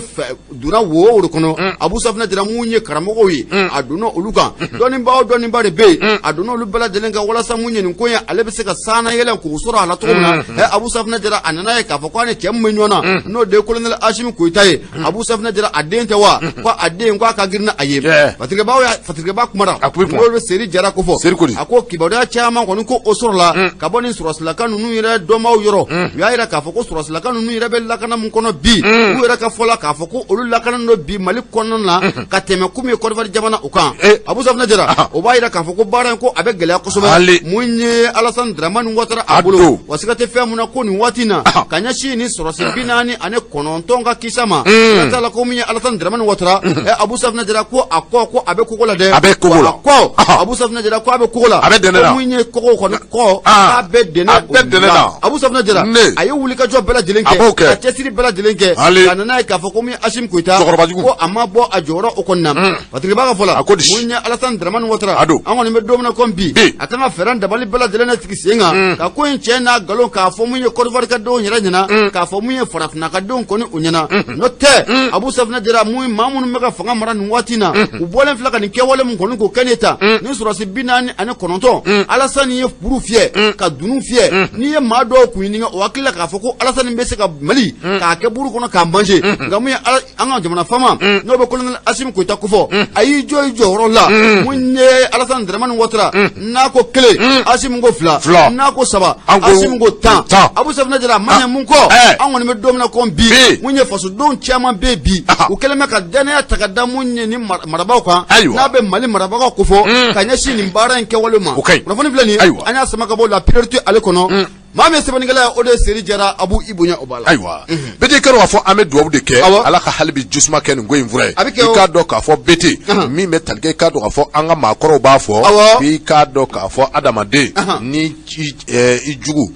donna wo o de kɔnɔ. Abu Safunɛ Jara, mun ye karamɔgɔw ye, a donna olu kan. Dɔnnibaa o dɔnnibaa de bɛ yen, a donna olu bɛɛ lajɛlen kan walasa mun ye nin ko ye, ale bɛ se ka sanna yɛlɛ k'o sɔrɔ a la cogo min na. Abu Safunɛ Jara, a nana ye k'a fɔ k'a ni cɛ min bɛ ɲɔgɔn na, n'o de ye colonel Asimi Goyita ye. Abu Safunɛ Jara, a den tɛ wa? Ko a den ko a ka girin a ye. Fatigɛba kumara, n'o bɛ Seri Jara ko fɔ. A ko kibaruya caman kɔni ko o sɔrɔla ka bɔ nin sɔrɔdasilaka ninnu yɛrɛ dɔnbaaw yɔrɔ. U y'a jira k'a fɔ ko sɔrɔdasilaka ninnu yɛrɛ bɛ lakana min kɔnɔ bi, u yɛrɛ ka fɔ la k'a fɔ ko olu lakana don bi Mali kɔnɔna na ka tɛmɛ ko min ye Kɔdiwari jamana o kan. Abu Safunɛ Jara, o b'a jira k'a fɔ ko baara in ko a bɛ gɛlɛya kosɛbɛ mun ye Alasani Daramani Watara a bolo. Wa siga tɛ fɛn mun na ko nin waati in na, ka ɲɛsin ni sɔrɔdasi 49 ka kisa ma, siga t'a la ko min ye Alasani Daramani Watara, Abu Safunɛ Jara ko a kɔ ko a bɛ kogo la dɛ. A bɛ kogo la. Kɔ Abu Safunɛ Jara ko a bɛ kogo la. A bɛ dɛnɛ la. Ko min ye kogo kɔni kɔ, k'a bɛ dɛnɛ. A bɛ dɛnɛ la. Abu Safunɛ Jara, a ye wulikajɔ bɛɛ lajɛlen kɛ. A b'o kɛ. Ka cɛsiri bɛɛ lajɛlen kɛ. Ka na n'a ye k'a fɔ ko min ye Asimi Goyita. Cɛkɔrɔbajugu. Ko a ma bɔ a jɔyɔrɔ o kɔni na. Fatigɛba ka fɔ la. A ko di? Mun ye Alasani Daramani Watara. A don. An kɔni bɛ don min na komi bi. Bi. A kan ka fɛɛrɛ dabali bɛɛ lajɛlen de sigi sen kan ka ko in cɛn n'a nkalon k'a fɔ mun ye Kɔdiwari ka denw yɛrɛ ɲɛna, k'a fɔ mun ye farafinna ka denw kɔni o ɲɛna. N'o tɛ, Abu Safunɛ Jara, mun maa minnu bɛ ka fanga mara nin waati in na, u bɔlen filɛ ka nin kɛwale min kɔni k'o kɛ ne ta ni sɔrɔdasi 49, Alasani ye buru fiyɛ ka dunun fiyɛ. N'i ye maa dɔw kun ɲininka, o hakili la k'a fɔ ko Alasani bɛ se ka Mali k'a kɛ buru kɔnɔ k'a manger. Nka mun ye an ka jamana faama, n'o bɛ colonel Asimi Goyita kofɔ, a y'i jɔ i jɔyɔrɔ la. Mun ye Alasani Daramani Watara, n'a ko kelen, Asimi ko fila, n'a ko saba, Asimi ko 10. Abu Safunɛ Jara, a ma ɲɛ mun kɔ, an kɔni bɛ don min na komi bi, mun ye fasodenw caman bɛ bi, u kɛlen bɛ ka dannaya ta ka da mun ye ni marabaaw kan, n'a bɛ Mali marabagaw kofɔ, ka ɲɛsin nin baara in kɛwale ma. Kunnafoni filɛ nin ye, an y'a sama ka bɔ La Priorité ale kɔnɔ. Maa min ye sɛbɛnnikɛla ye, o de ye Seri Jara. Abu, i bonya o b'a la. Ayiwa Bete, k'a dɔn k'a fɔ an bɛ dugawu de kɛ, Ala ka hali bi jisuma kɛ nin ko in fura ye. I k'a dɔn k'a fɔ Bete, min bɛ tali kɛ, i k'a dɔn k'a fɔ an ka maakɔrɔw b'a fɔ, i k'a dɔn k'a fɔ adamaden ni i jugu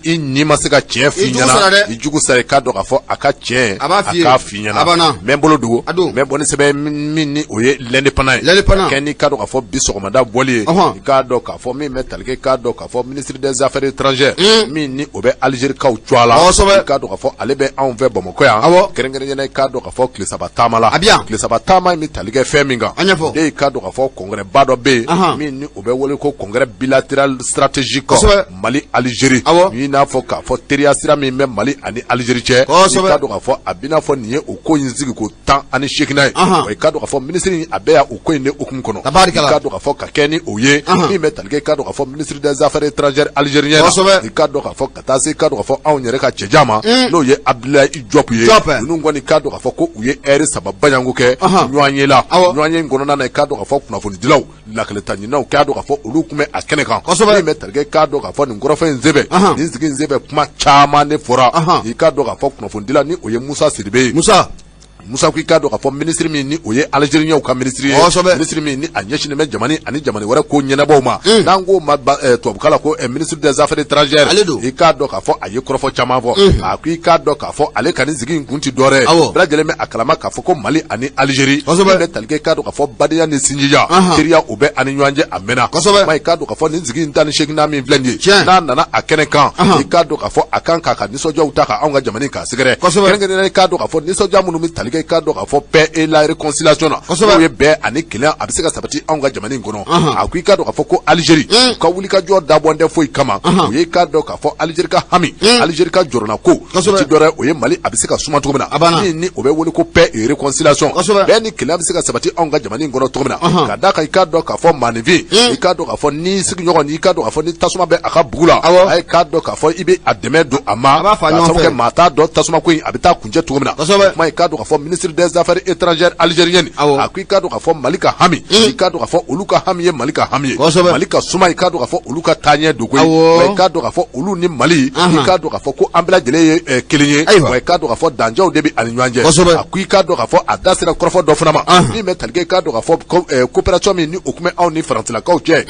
i ni ma se ka tiɲɛ f'i ɲɛna, i jugu sara, i k'a dɔn k'a fɔ a ka tiɲɛ a k'a f'i ɲɛna. N bɛ bolo dogo, n bɛ bɔ ni sɛbɛn min ni o ye L'Indépendant ye, kɛ n'i k'a dɔn k'a fɔ bi sɔgɔmada bɔli ye, i k'a dɔn k'a fɔ min bɛ tali kɛ, i k'a dɔn k'a fɔ ministre des affaires étrangères min ni o bɛ Algérie-kaw cogoya la, i k'a dɔn k'a fɔ ale bɛ anw fɛ Bamakɔ yan, kɛrɛnkɛrɛnnenya la, i k'a dɔn k'a fɔ tile 3 taama la. Tile 3 taama in bɛ tali kɛ fɛn min kan, o de ye i k'a dɔn k'a fɔ congrès ba dɔ bɛ yen min ni o bɛ wele ko congrès bilatéral stratégique Mali Algérie, i n'a fɔ k'a fɔ teriya sira min bɛ Mali ani Algérie cɛ, i k'a dɔn k'a fɔ a b'i n'a fɔ nin ye o ko in sigi ko 18nan ye. Wa i k'a dɔn k'a fɔ ministre in a bɛ yan o ko in de hukumu kɔnɔ. I k'a dɔn k'a fɔ ka kɛ ni o ye min bɛ tali kɛ, i k'a dɔn k'a fɔ ministre des affaires étrangères algérien, i k'a dɔn k'a fɔ ka taa se i k'a dɔn k'a fɔ anw yɛrɛ ka cɛjan ma, n'o ye Abdoulaye Diop ye. Ninnu kɔni, i k'a dɔn k'a fɔ ko u ye ɛri 3 baɲanko kɛ ɲɔgɔn ye la. Ɲɔgɔn ye in kɔnɔna na, i k'a dɔn k'a fɔ kunnafonidilaw, lakalita ɲininaw, k'a dɔn k'a fɔ olu tun bɛ a kɛnɛ kan. Min bɛ tali kɛ, k'a dɔn k'a fɔ nin kɔrɔfɔ in senfɛ, nin sigi in senfɛ, kuma caman de fɔra. I k'a dɔn k'a fɔ kunnafonidila ni o ye Musa Sidibe ye. Musa. Musa ko i k'a dɔn k'a fɔ minisiri min ni o ye Algériens ka minisiri ye, kosɛbɛ, minisiri min ni a ɲɛsinnen bɛ jamana ani jamana wɛrɛ ko ɲɛnabɔw ma, n'an k'o ma tubabukan la ko ministre des affaires étrangères, ale don. I k'a dɔn k'a fɔ a ye kɔrɔfɔ caman fɔ. A ko i k'a dɔn k'a fɔ ale ka nin sigi in kun ti dɔwɛrɛ ye, bɛɛ lajɛlen bɛ a kalama k'a fɔ ko Mali ani Algérie, min bɛ tali kɛ i k'a dɔn k'a fɔ badenya ni sinjiya, teriya, o bɛ ani ɲɔgɔn cɛ a mɛnna. Kuma i k'a dɔn k'a fɔ nin sigi in 18nan min filɛ nin ye, n'a nana a kɛnɛ kan, i k'a dɔn k'a fɔ a kan k'a ka nisɔndiyaw ta ka anw ka jamana k'a sɛgɛrɛ, kɛrɛnkɛrɛnnenya i k'a dɔn k'a fɔ nisɔndiya minnu bɛ tali kɛ i k'a dɔn k'a fɔ paix et la réconciliation na, n'o ye bɛn ani kelenya, a bɛ se ka sabati anw ka jamana in kɔnɔ. A ko i k'a dɔn k'a fɔ ko Algérie u ka wulikajɔ dabɔn tɛ foyi kama, o ye i k'a dɔn k'a fɔ Algérie ka hami, Algérie ka jɔrɔnako o ti dɔwɛrɛ, o ye Mali a bɛ se ka suma cogo min na, min ni o bɛ wele ko paix et réconciliation, bɛn ni kelenya bɛ se ka sabati anw ka jamana in kɔnɔ cogo min na. Ka d'a kan i k'a dɔn k'a fɔ maaninfin, i k'a dɔn k'a fɔ ni sigiɲɔgɔn, i k'a dɔn k'a fɔ ni tasuma bɛ a ka bugu la, a ye k'a dɔn k'a fɔ i bɛ a dɛmɛ don a ma, A b'a fa k'a ɲɔgɔn sababu fɛ. kɛ maa t'a dɔn tasuma ko in a bɛ taa kuncɛ cogo min na. Kuma i k'a dɔn k'a fɔ ministre des affaires étrangères algérienne, a ko i k'a dɔn k'a fɔ Mali ka hami, i k'a dɔn k'a fɔ olu ka hami ye Mali ka hami ye, Mali ka suma, i k'a dɔn k'a fɔ olu ka taaɲɛ don koyi. Wa i k'a dɔn k'a fɔ olu ni Mali, i k'a dɔn k'a fɔ ko an bɛɛ lajɛlen ye kelen ye. Wa i k'a dɔn k'a fɔ dancɛw de bɛ ani ɲɔgɔn cɛ. A ko i k'a dɔn k'a fɔ a da sera kɔrɔfɔ dɔ fana ma min bɛ tali kɛ i k'a dɔn k'a fɔ coopération min ni o tun bɛ anw ni Faransilakaw cɛ,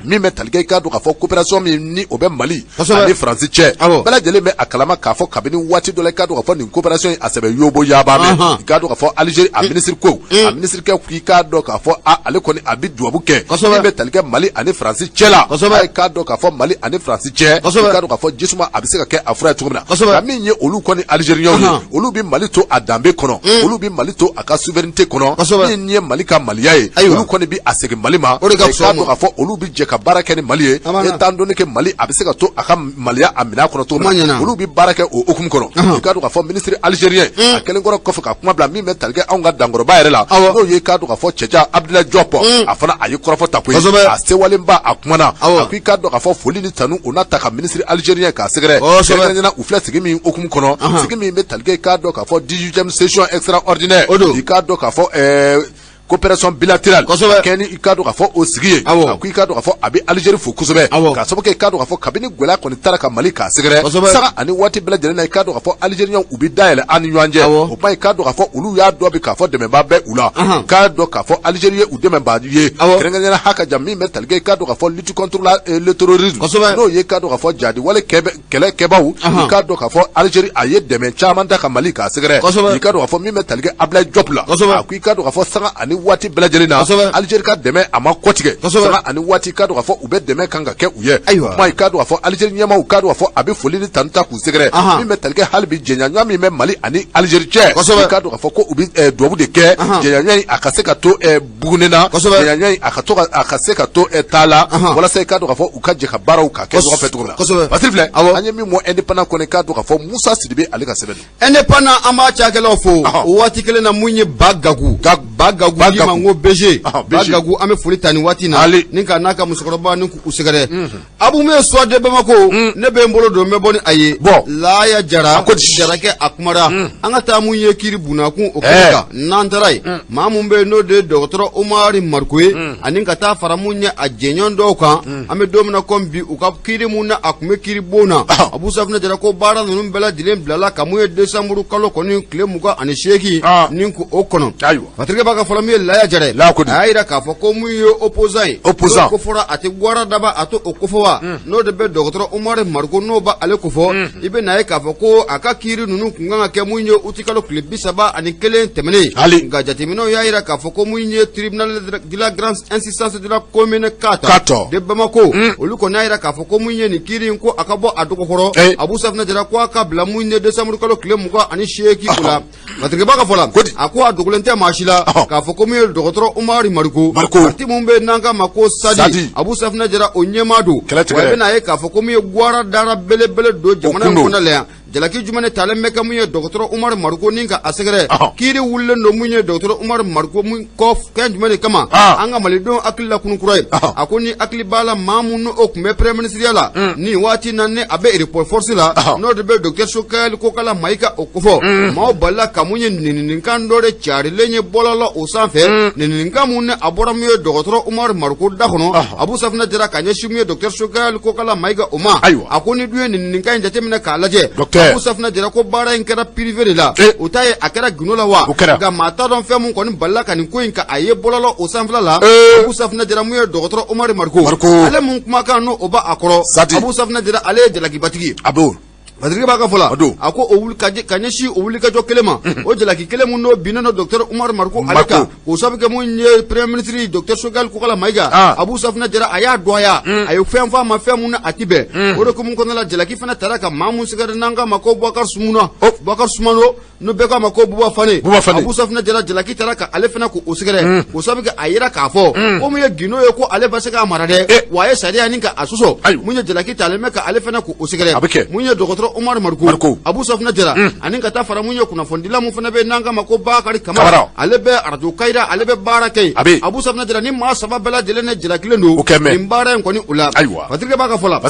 min bɛ tali kɛ i k'a dɔn k'a fɔ coopération min ni o bɛ Mali ani Faransi cɛ. Bɛɛ lajɛlen bɛ a kalama k'a fɔ kabini waati dɔ la, i k'a dɔn k'a fɔ nin coopération in a sɛbɛ yobo yaaba mɛn. I k'a dɔn k'a fɔ Algérie a ministre ko a ministre kɛ k'i k'a dɔn k'a fɔ a ale kɔni a bɛ dubabu kɛ min bɛ tali kɛ Mali ani Faransi cɛ la. A k'a dɔn k'a fɔ Mali ani Faransi cɛ, i k'a dɔn k'a fɔ jisuma a bɛ se ka kɛ a fura ye cogo min na. Nka min ye olu kɔni Algériens ye, olu bɛ Mali to a danbe kɔnɔ, olu bɛ Mali to a ka souveraineté kɔnɔ, min ye Mali ka Maliya ye, olu kɔni bɛ a segin Mali ma. O de ka fisa k'a dɔn k'a fɔ olu bɛ jɛ ka baara kɛ ni Mali ye, étant donné que Mali a bɛ se ka to a ka Maliya a minɛn kɔnɔ cogo min na, olu bɛ baara kɛ o hukumu kɔnɔ. I k'a dɔn k'a fɔ ministre algérien a kɛlen kɔrɔ kɔfɛ ka kuma bila min bɛ tali kɛ anw ka dankɔrɔba yɛrɛ la, n'o ye k'a dɔn k'a fɔ Cɛca Abdoulaye Diop, a fana a ye kɔrɔfɔ ta koyi, a sewalenba a kumana. A ko i k'a dɔn k'a fɔ foli ni tanu o n'a ta ka ministre algérien k'a sɛgɛrɛ, kɛrɛnkɛrɛnnenya u filɛ sigi min hukumu kɔnɔ, sigi min bɛ tali kɛ i k'a dɔn k'a fɔ 18e session extraordinaire, i k'a dɔn k'a fɔ coopération bilatérale kɛ ni i k'a dɔn k'a fɔ o sigi ye. A ko i k'a dɔn k'a fɔ a bɛ Algérie fo kosɛbɛ, k'a sababu kɛ i k'a dɔn k'a fɔ kabini gɛlɛya kɔni taara ka Mali k'a sɛgɛrɛ, sanga ani waati bɛɛ lajɛlen na, i k'a dɔn k'a fɔ Algériens u bɛ dayɛlɛ an ni ɲɔgɔn cɛ. O kuma i k'a dɔn k'a fɔ olu y'a dɔn bi k'a fɔ dɛmɛbaa bɛ u la, k'a dɔn k'a fɔ Algérie ye u dɛmɛbaa ye, kɛrɛnkɛrɛnnenya ha ka jan min bɛ tali kɛ i k'a dɔn k'a fɔ lutte contre le terrorisme, n'o ye k'a dɔn k'a fɔ jadi wale kɛlɛ kɛbaw. I k'a dɔn k'a fɔ Algérie a ye dɛmɛ caman ta ka Mali k'a sɛgɛrɛ. I k'a dɔn k'a fɔ min bɛ tali kɛ Abdoulaye Diop la, a ko i k'a dɔn k'a fɔ sanga ani waati bɛɛ lajɛlen na, Algérie ka dɛmɛ a ma kɔtigɛ, sanga ani waati i k'a dɔn k'a fɔ u bɛ dɛmɛ kan ka kɛ u ye. Kuma i k'a dɔn k'a fɔ Algérie ɲɛmaaw k'a dɔn k'a fɔ a bɛ foli ni tanu ta k'u sɛgɛrɛ, min bɛ tali kɛ hali bi jɛɲɔgɔnya min bɛ Mali ani Algérie cɛ, i k'a dɔn k'a fɔ ko u bɛ dubabu de kɛ jɛɲɔgɔnya in a ka se ka to bugunen na, jɛɲɔgɔnya in a ka to a ka se ka to taa la, walasa i k'a dɔn k'a fɔ u ka jɛ ka baaraw ka kɛ ɲɔgɔn fɛ cogo min na. Patiri filɛ, an ye min mɔ Indépendant kɔnɔ, i k'a dɔn k'a fɔ Musa Sidibe ale ka sɛbɛn don. Indépendant, an b'a cakɛlaw fo o waati kelen na. Mun ye Ba Gaku, Ba Gaku k'i ma n ko BG, Ba Gaku, an bɛ foli ta nin waati in na ni ka n'a ka musokɔrɔba ni k'u sɛgɛrɛ. Abu min ye Soir de Bamako, ne bɛ n bolo don n bɛ bɔ ni a ye. Laya Jara, Jarakɛ a kumara. An ka taa mun ye kiri bunakun o kɛnɛ kan. N'an taara yen, maa mun bɛ yen n'o de ye dɔgɔtɔrɔ Umaru Mariko ye, ani ka taa fara mun ye a jɛɲɔgɔn dɔw kan, an bɛ don min na komi bi, u ka kiri mun na a tun bɛ kiri bon na, Abu Safunɛ Jara ko baara ninnu bɛɛ lajɛlen bilala ka mun ye décembre kalo kɔni tile 28 ni k'o kɔnɔ. Patrick b'a ka fɔlɔ min ye Laya Jara ye, a y'a jira k'a fɔ ko mun ye opposant ye, opposant ko fɔra a tɛ gwara daba a to o kofɔ wa, n'o de bɛ dɔgɔtɔrɔ Umaru Mariko n'o b'ale kofɔ. I bɛ n'a ye k'a fɔ ko a ka kiiri ninnu tun kan ka kɛ mun ye utikalo tile 31 tɛmɛnen, nka jateminɛw y'a jira k'a fɔ ko mun ye tribunal de la grande instance de la commune 4 de Bamako, olu kɔni y'a jira k'a fɔ ko mun ye nin kiiri in ko a ka bɔ a dɔgɔkɔrɔ. Abu Safunɛ Jara ko a ka bila mun ye décembre kalo tile 28 o la. Patrick b'a ka fɔ la, a ko a dogolen tɛ maa si la k'a fɔ ko min ye dɔgɔtɔrɔ Umaru Mariko, parti mun bɛ n'an k'a ma ko SADI, Abu Safunɛ Jara o ɲɛmaa don. Wa i bɛna ye k'a fɔ ko min ye gwara dara belebele don jamana in kɔnɔ la yan. Jalaki jumɛn de talen bɛ kɛ mun ye dɔgɔtɔrɔ Umaru Mariko ni ka a sɛgɛrɛ? Kiiri wulilen don mun ye dɔgɔtɔrɔ Umaru Mariko mun kɔ fɛn jumɛn de kama? An ka malidenw hakili lakunu kura ye. A ko ni hakili b'a la, maa mun o tun bɛ premier ministre la nin waati na, ni a bɛ rapport force la, n'o de bɛ docteur Choguel Kokalla Maïga o kofɔ, maaw balila ka mun ye nɛnikan dɔ de carilen ye bɔlɔlɔ o sanfɛ, nɛnikan mun ni a bɔra mun ye dɔgɔtɔrɔ Umaru Mariko da kɔnɔ, Abu Safunɛ Jara, ka ɲɛsin mun ye docteur Choguel Kokalla Maïga o ma. A ko ni dun ye nɛnikan in jateminɛ k'a lajɛ, Abu Safunɛ Jara ko baara in kɛra privé de la o ta ye a kɛra gundo la wa nka maa t'a dɔn fɛn mun kɔni balila ka nin ko in ka a ye bɔlɔlɔ o sanfɛla la Abu Safunɛ Jara mun ye dɔgɔtɔrɔ Umaru Mariko ale mun kumakan n'o b'a a kɔrɔ Abu Safunɛ Jara ale ye jalakibatigi ye. A b'o Patrick b'a ka fɔ la a ko o ka ɲɛsin o wulikajɔ kelen ma o jalaki kelen mun n'o binnen don docteur Umaru Mariko ale kan k'o sababu kɛ mun ye premier ministre docteur Choguel Kokala Mayiga Abu Safunɛ Jara a y'a dɔgɔya a ye fɛn fɔ a ma fɛn mun na a ti bɛn o de hukumu kɔnɔna la jalaki fana tara ka maa mun sɛgɛrɛ n'an k'a ma ko Bubakari Sumuna Bubakari Sumano n'o bɛɛ k'a ma ko Buba Fane Buba Fane Abu Safunɛ Jara jalaki tara ka ale fana k'o sɛgɛrɛ k'o sababu kɛ a yira k'a fɔ ko mun ye gindo ye ko ale ba se k'a mara dɛ wa a ye sariya ni ka a sɔsɔ mun ye jalaki talen bɛ ka ale fana k'o sɛgɛrɛ mun ye dɔgɔtɔrɔ Umaru Mariko Abu Safunɛ Jara ani ka taa fara mun ye kunnafonidila mun fana bɛ n'an k'a ma ko Bakari Kamara ale bɛ arajo Kayira ale bɛ baara kɛ yen Abu Safunɛ Jara ni maa saba bɛɛ lajɛlen ne jalakilen don nin baara in kɔni o la Patrick b'a ka fɔ la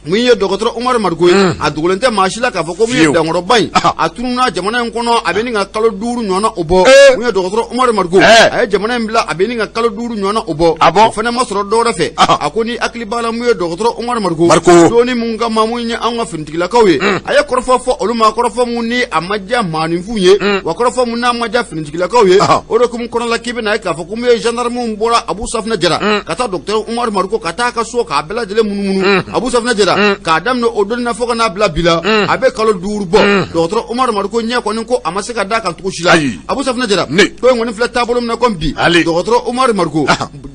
Mun ye dɔgɔtɔrɔ Umaru Mariko ye a dogolen tɛ maa si la k'a fɔ ko mun ye dankɔrɔba in a tununna jamana in kɔnɔ a bɛ nin ka kalo 5 ɲɔgɔnna o bɔ mun ye dɔgɔtɔrɔ Umaru Mariko a ye jamana in bila a bɛ nin ka kalo 5 ɲɔgɔnna o bɔ o fana ma sɔrɔ dɔwɛrɛ fɛ a ko ni hakili b'a la mun ye dɔgɔtɔrɔ Umaru Mariko doni mun kama mun ye an ka finitigilakaw ye a ye kɔrɔfɔ fɔ olu ma kɔrɔfɔ mun ni a ma diya maaninfinw ye wa kɔrɔfɔ mun n'a ma diya finitigilakaw ye o de hukumu kɔnɔ la k'i bɛna ye k'a fɔ ko mun ye gendarmew bɔra Abu Safunɛ Jara ka taa docteur Umaru Mariko ka taa a ka so k'a bɛɛ lajɛlen munumunu Abu Safunɛ Jara k'a daminɛ o don na fo ka n'a bila bi la a bɛ kalo 5 bɔ dɔgɔtɔrɔ Umaru Mariko ɲɛ kɔni ko a ma se ka d'a kan cogo si la Abu Safunɛ Jara ko in kɔni filɛ taabolo min na komi bi dɔgɔtɔrɔ Umaru Mariko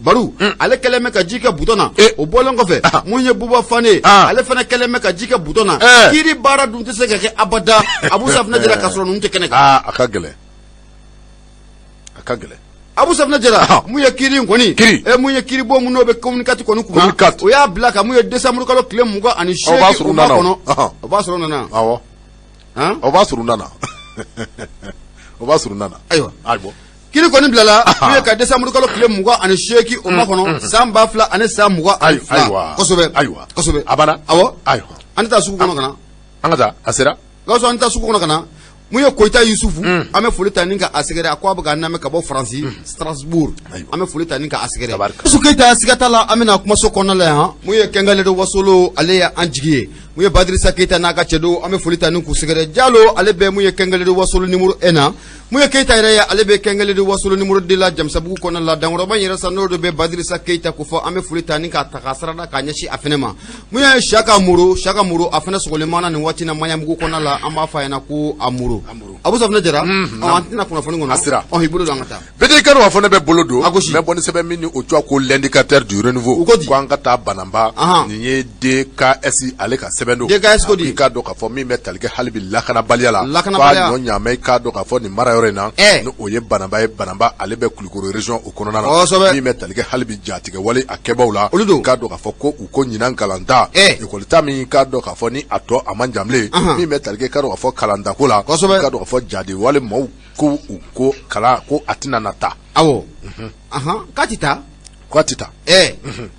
Baru ale kɛlen bɛ ka ji kɛ butɔn na o bɔlen kɔfɛ mun ye Buba Fane ale fana kɛlen bɛ ka ji kɛ butɔn na kiiri baara dun tɛ se ka kɛ abada Abu Safunɛ Jara ka sɔrɔ ninnu tɛ kɛnɛ kan a ka gɛlɛn a ka gɛlɛn Abu Safunɛ Jara mun ye kiiri in kɔni kiiri mun ye kiiribon mun n'o bɛ commune 4 kɔni kunna o y'a bila ka mun ye décembre kalo tile 28 o kɔnɔ o b'a sɔrɔ u nana awɔ o b'a sɔrɔ u nana o b'a sɔrɔ u nana ayiwa kiiri kɔni bilala mun ye ka décembre kalo tile 28 o makɔnɔ san 2022 kosɛbɛ ayiwa kosɛbɛ a banna awɔ ayiwa an tɛ taa sugu kɔnɔ ka na an ka taa a sera Gawusu an taa sugu kɔnɔ ka na mun ye Koyita Yusufu an bɛ foli ta ni ka a sɛgɛrɛ a ko a bɛ k'an lamɛn ka bɔ Faransi Strasbourg an bɛ foli ta ni ka a sɛgɛrɛ Yusufu Keyita siga t'a la an bɛna kumaso kɔnɔna la yan mun ye Kɛnkɛle de Wasolo ale ye an jigi ye mun ye Badirisa Keyita n'a ka cɛdenw an bɛ foli ta ni k'u sɛgɛrɛ Jalo ale bɛ mun ye Kɛnkɛle de Wasolo numéro 1 na mun ye Keyita yɛrɛ ye ale bɛ Kɛnkɛle de Wasolo numéro 2 la Jamisabugu kɔnɔna la Dankɔrɔba in yɛrɛ sa n'o de bɛ Badirisa Keyita ko fɔ an bɛ foli ta ni k'a ta k'a sarada k'a ɲɛsin a fɛnɛ ma mun ye Siyaka Moro Siyaka Moro a fana sɔgɔlen b'an na nin waati na Maɲanbugu kɔnɔna la an b'a fɔ a ɲɛna ko a Moro Abu Safunɛ Jara an tɛna kunnafoni kɔnɔ a sera i bolo don an ka taa BD kanu a fɔ ne bɛ bolo don a gosi n bɛ bɔ ni sɛbɛn min ni o tɔgɔ ko l'indicateur du renouveau u ko di ko an ka taa Bananba nin ye DKS ale ka sɛbɛn don DKS ko di i k'a dɔn k'a fɔ min bɛ tali kɛ hali bi lakanabaliya la lakanabaliya k'a ɲɔ ɲaamɛ i k'a dɔn k'a fɔ nin mara yɔrɔ in na ni o ye Bananba ye Bananba ale bɛ Kulukoro région o kɔnɔna na kosɛbɛ min bɛ tali kɛ hali bi jatigɛ wale a kɛbaaw la olu don k'a dɔn k'a fɔ ko u ko ɲinan kalanta ekɔli ta min k'a dɔn k'a fɔ ni a tɔ a man jan bilen min bɛ tali kɛ k'a dɔn k'a fɔ kalandako la kosɛbɛ k'a dɔn k'a fɔ jadi wale maaw ko u ko kalan ko a tɛna na taa awɔ k'a tɛ taa k'a tɛ taa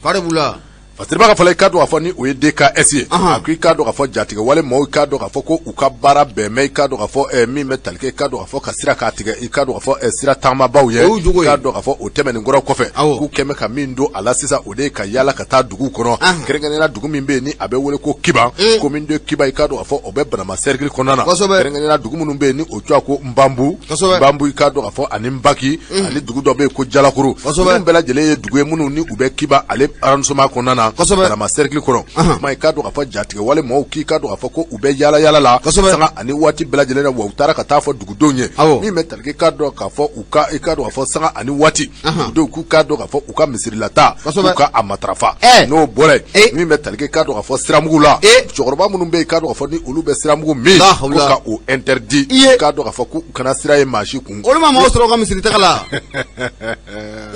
fa de b'u la Fasiriba ka fɔ la i k'a dɔn k'a fɔ ni o ye DKS ye a ko i k'a dɔn k'a fɔ jatigɛ wale maaw i k'a dɔn k'a fɔ ko u ka baara bɛn bɛ i k'a dɔn k'a fɔ min bɛ tali kɛ i k'a dɔn k'a fɔ ka sira k'a tigɛ i k'a dɔn k'a fɔ sira taamabaaw ye O y'u jogo ye. i k'a dɔn k'a fɔ o tɛmɛnen kɔrɔ kɔfɛ k'u kɛn bɛ ka min don a la sisan o de ye ka yaala ka taa duguw kɔnɔ kɛrɛnkɛrɛnnenya la dugu min bɛ yen ni a bɛ wele ko Kiban commune de Kiban i k'a dɔn k'a fɔ o bɛ Banamba cercle kɔnɔna na kɛrɛnkɛrɛnnenya la dugu minnu bɛ yen ni o tɔgɔ ko Nbanbu Nbanbu i k'a dɔn k'a fɔ ani Nbaki ani dugu dɔ bɛ yen ko Jalakoro ninnu bɛɛ lajɛlen ye dugu ye minnu ni u bɛ Kiban ale arrondissement kɔnɔna na Banamba cercle kɔnɔ kuma i k'a dɔn k'a fɔ jatigɛ wale maaw k'i k'a dɔn k'a fɔ ko u bɛ yaala yaala la sanga ani waati bɛɛ lajɛlen na wa u taara ka taa fɔ dugudenw ye min bɛ tali kɛ k'a dɔn k'a fɔ u ka i k'a dɔn k'a fɔ sanga ani waati dugudenw k'u k'a dɔn k'a fɔ u ka misirilata k'u ka a matarafa n'o bɔra yen min bɛ tali kɛ k'a dɔn k'a fɔ siramugu la cɛkɔrɔba minnu bɛ yen k'a dɔn k'a fɔ ni olu bɛ siramugu min ko ka o interdit k'a dɔn k'a fɔ k'u kana sira ye maa si kun olu ma mɔgɔ sɔrɔ u ka misiri taga la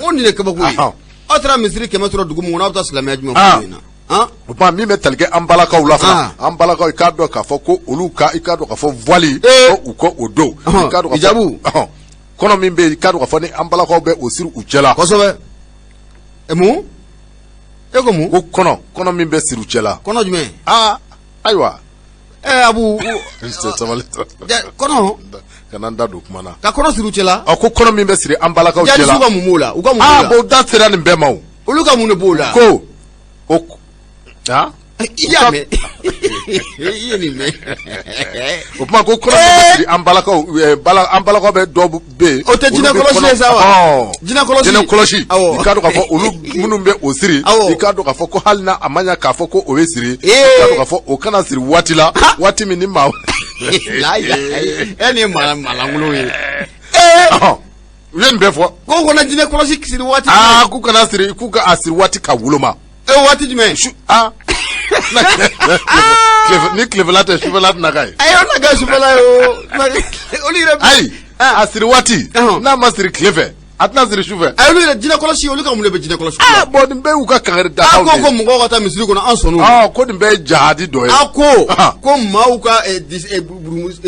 o nin de kabako ye aw taara misiri 100 sɔrɔ dugu min kɔnɔ aw bɛ taa silamɛya jumɛn fɔ yen na o tuma min bɛ tali kɛ an balakaw la fana an balakaw i k'a dɔn k'a fɔ ko olu ka i k'a dɔn k'a fɔ voile ko u ka o don i k'a dɔn k'a fɔ hijabu kɔnɔ min bɛ yen i k'a dɔn k'a fɔ ni an balakaw bɛ o siri u cɛ la kosɛbɛ mun e ko mun ko kɔnɔ kɔnɔ min bɛ siri u cɛ la kɔnɔ jumɛn aa ayiwa abu sabali kɔnɔ kana n da don kuma na ka kɔnɔ siri u cɛ la a ko kɔnɔ min bɛ siri an balakaw cɛ la ka mun b'o la u ka mun b'o la bon da sera nin bɛɛ ma o olu ka mun de b'o la ko o I y'a mɛn, i ye nin mɛn. O tuma ko kɔnɔ bɛ siri an balakaw, an balakaw bɛ dɔw bɛ yen. O tɛ jinɛ kɔlɔsi ye sa wa? Jinɛ kɔlɔsi. Jinɛ kɔlɔsi. I k'a dɔn k'a fɔ olu minnu bɛ o siri. I k'a dɔn k'a fɔ ko hali n'a a ma ɲɛ k'a fɔ ko o bɛ siri. I k'a dɔn k'a fɔ o kana siri waati la, waati min ni maa. E nin ye maa lankolon ye. U ye nin bɛɛ fɔ. Ko kana jinɛ kɔlɔsi siri waati. Aa, k'u kana siri, k'u ka a siri waati ka woloma. E, waati jumɛn? Su aa. Ni tilefɛla tɛ, sufɛla tɛna k'a ye. Ayi, o na kɛ sufɛla ye o. Olu yɛrɛ. Ayi, a siri waati. N'a ma siri tile fɛ, a tɛna siri sufɛ. Ayi, olu yɛrɛ jinɛ kɔlɔsi, olu ka mun de bɛ jinɛ kɔlɔsi? Aa bɔn, nin bɛɛ y'u ka kangari da. A ko mɔgɔw ka taa misiri kɔnɔ, an sɔnn'o. Aa, ko nin bɛɛ ye jahadi dɔ ye. A ko ko maaw ka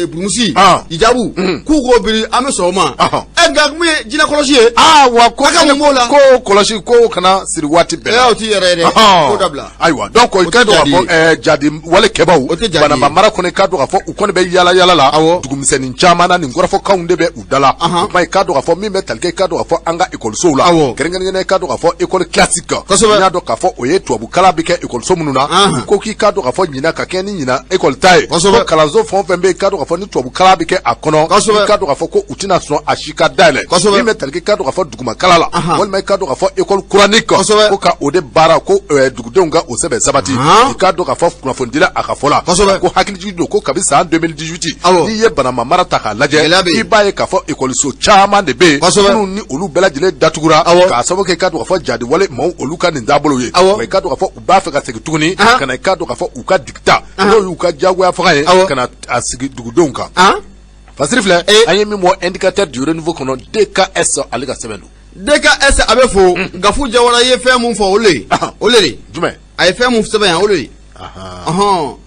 burumusi hijabu, k'u k'o biri, an bɛ sɔn o ma. Ɛ, nka mun ye jinɛ kɔlɔsi ye? Aa wa, ko a ka mun b'o la? Ko kɔlɔsi ko kana siri waati bɛɛ. Ɛ, o t'i yɛrɛ ye dɛ, k'o dabila. Ayiwa, donc i k'a dɔn k'a fɔ jadi wale kɛbaw, O tɛ jadi ye. Banamba mara kɔnɔ, i k'a dɔn k'a fɔ u kɔni bɛ yala yala la. Dugumisɛnnin caman na, nin kɔrɔfɔkanw de bɛ u da la. O tuma i k'a dɔn k'a fɔ min bɛ tali kɛ, i k'a dɔn k'a fɔ an ka ekɔlisow la, kɛrɛnkɛrɛnnenya i k'a dɔn k'a fɔ école classique. N'i y'a dɔn k'a fɔ o ye tubabukalan bɛ kɛ ekɔliso minnu na, u ko k'i k'a dɔn k'a fɔ ɲinan ka kɛ ni ɲinan école ta ye, ko kalanso fɛn o fɛn bɛ yen, i k'a dɔn k'a fɔ ni tubabukalan bɛ kɛ a kɔnɔ, i k'a dɔn k'a fɔ ko u tɛna sɔn a si ka dayɛlɛ. Min bɛ tali kɛ, i k'a dɔn k'a fɔ dugumakalan la, walima i k'a dɔn k'a fɔ école coranique, ko ka o de baara ko dugudenw ka o sɛbɛn sabati. I k'a dɔn k'a fɔ kunnafonidila a ka fɔ la, ko hakilijigin don ko kabi san 2018, n'i ye Banamba mara ta k'a lajɛ, i b'a ye k'a fɔ ekɔliso caman de bɛ yen minnu ni olu bɛɛ lajɛlen datugura k'a sababu kɛ, i k'a dɔn k'a fɔ jadi wale maaw olu ka nin taabolo ye. Wa i k'a dɔn k'a fɔ u b'a fɛ ka segin tuguni ka na, i k'a dɔn k'a fɔ u ka diktat, n'o y'u ka diyagoya fanga ye, ka na a sigi dugudenw kan. Fasiri filɛ, an ye min bɔ Indicateur du Renouveau kɔnɔ, DKS ale ka sɛbɛn don. DKS a bɛ fo. Gafu Jawara ye fɛn mun fɔ, o le o le. Jumɛn? A ye fɛn mun sɛbɛn yan, o le. Ɔhɔn.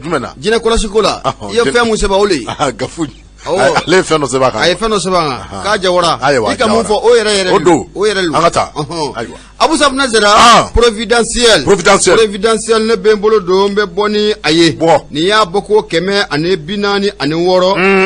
Jumɛn na? Jinɛ kɔlɔsi ko la, i ye fɛn mun sɛbɛn, o le. Gafu ale ye fɛn dɔ sɛbɛn a kan. A ye fɛn dɔ sɛbɛn a kan k'a Jawara, i ka mun fɔ, o yɛrɛ yɛrɛ. O don. O yɛrɛ don. An ka taa. Ayiwa. Abu Safunɛ Zera, Providentiel. Providentiel. Providentiel ne bɛ n bolo don, n bɛ bɔ ni a ye. Bɔ. Nin y'a bɔ ko 146,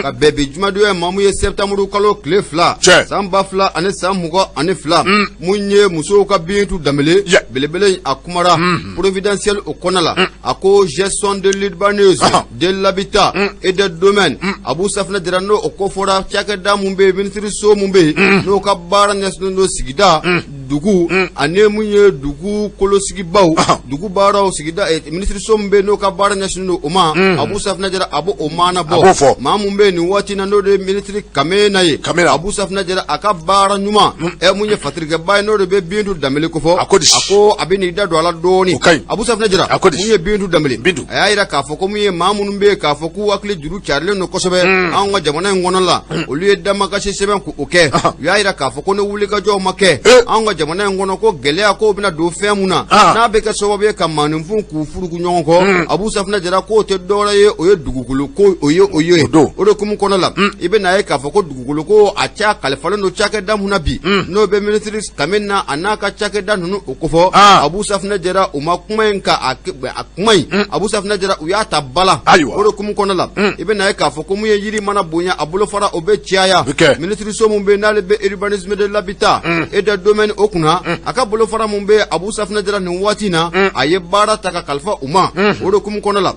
ka bɛn bi jumadonya ma mun ye septembre kalo tile 2. Tiɲɛ. San 2022. Mun ye musow ka Bintu Danbele. Belebele a kumara. Providentiel o kɔnɔ la. A ko gestion de l'urbanisme, de l'habitat et des domaines. Abu Safunɛ Jara, n'o o kofɔra cakɛda mun bɛ yen, minisiriso mun bɛ yen, n'o ka baara ɲɛsinnen don sigida, dugu ani mun ye dugu kolosigibaw, dugu baaraw, sigida, minisiriso min bɛ n'o ka baara ɲɛsinnen don o ma, Abu Safunɛ Jara a b'o maana bɔ. A b'o fɔ. Maa mun bɛ yen nin waati na, n'o de ye minisiri Kamena ye. Kamena. Abu Safunɛ Jara a ka baara ɲuman, mun ye fatirikɛba ye, n'o de bɛ Bintu Danbele kofɔ. A ko di? A ko a bɛ n'i da don a la dɔɔnin. O ka ɲi. Abu Safunɛ Jara. A ko di? Mun ye Bintu Danbele? Bintu. A y'a jira k'a fɔ ko mun ye maa minnu bɛ yen k'a fɔ k'u hakili juru carilen don kosɛbɛ anw ka jamana in kɔnɔ la, olu ye damakasi sɛbɛn k'o kɛ. U y'a jira k'a fɔ ko ni wulikajɔw ma kɛ anw ka jamana in kɔnɔ, ko gɛlɛya k'o bɛna don fɛn mun na, n'a bɛ kɛ sababu ye ka maaninfin k'u furuku ɲɔgɔn kɔ. Abu Safunɛ Jara k'o tɛ dɔwɛrɛ ye, o ye dugukolo ko, o ye o ye. O de hukumu kɔnɔ la, i bɛna ye k'a fɔ ko dugukolo ko a ca kalifalen don cakɛda mun na bi, n'o bɛ minisiri Kamena a n'a ka cakɛda ninnu o kofɔ. Abu Safunɛ Jara u ma kuma in ka a kuma in, Abu Safunɛ Jara u y'a ta bala. Ayiwa. O de hukumu kɔnɔ la, i bɛna ye k'a fɔ ko mun ye yiri mana bonya a bolofara o bɛ caya. Minisiriso mun bɛ n'ale bɛ urbanisme de l'habitat et des domaines o kunna, a ka bolofara mun bɛ Abu Safunɛ Jara nin waati in na, a ye baara ta ka kalifa u ma. O de hukumu kɔnɔ la,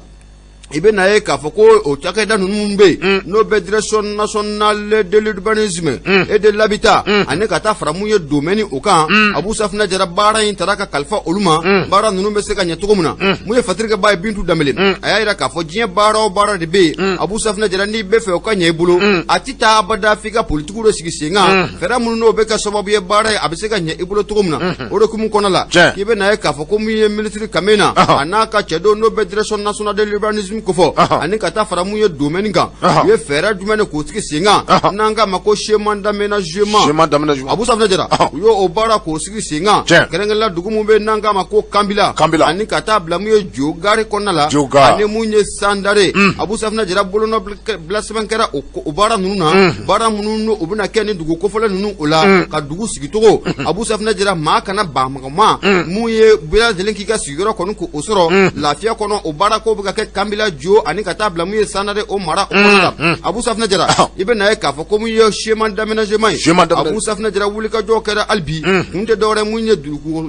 i bɛ na ye k'a fɔ ko o cakɛda ninnu bɛ yen, n'o bɛ direction nationale de l'urbanisme et de l'habitat ani ka taa fara mun ye domaine o kan, Abu Safunɛ Jara baara in taara ka kalifa olu ma, baara ninnu bɛ se ka ɲɛ cogo min na. Mun ye fatirikɛba ye Bintu Danbele, a y'a jira k'a fɔ diɲɛ baara o baara de bɛ yen, Abu Safunɛ Jara, n'i bɛ fɛ o ka ɲɛ i bolo, a tɛ taa abada f'i ka politigiw de sigi sen kan, fɛɛrɛ minnu n'o bɛ kɛ sababu ye baara ye a bɛ se ka ɲɛ i bolo cogo min na. O de hukumu kɔnɔ la, k'i bɛ na ye k'a fɔ ko mun ye minisiri Kamena a n'a ka cɛdenw, n'o bɛ direction nationale de l'urbanisme kofɔ, ani ka taa fara mun ye domaine kan, u ye fɛɛrɛ jumɛn de k'o sigi sen kan, n'an k'a ma ko schéma d'aménagement. Schéma d'aménagement. Abu Safunɛ Jara u y'o baara k'o sigi sen kan, kɛrɛnkɛrɛnla dugu mun bɛ n'an k'a ma ko Kanbila, Kanbila. ani ka taa bila mun ye Jo gare kɔnɔna la, Jo gare. ani mun ye Sandare. Abu Safunɛ Jara bolonɔ bila sɛbɛn kɛra o baara ninnu na, baara minnu n'o u bɛna kɛ ni dugu kofɔlen ninnu o la, ka dugu sigicogo, Abu Safunɛ Jara, maa kana ban ma mun ye bɛɛ lajɛlen k'i ka sigiyɔrɔ kɔni k'o sɔrɔ lafiya kɔnɔ. O baara ko bɛ ka kɛ Kanbila, bila Jo ani ka taa bila mun ye Sanare o mara o kɔnɔna la. Abu Safunɛ Jara, i bɛ n'a ye k'a fɔ ko mun ye schéma d'aménagement ye. Schéma d'aménagement. Abu Safunɛ Jara, wulikajɔ kɛra hali bi, kun tɛ dɔwɛrɛ mun ye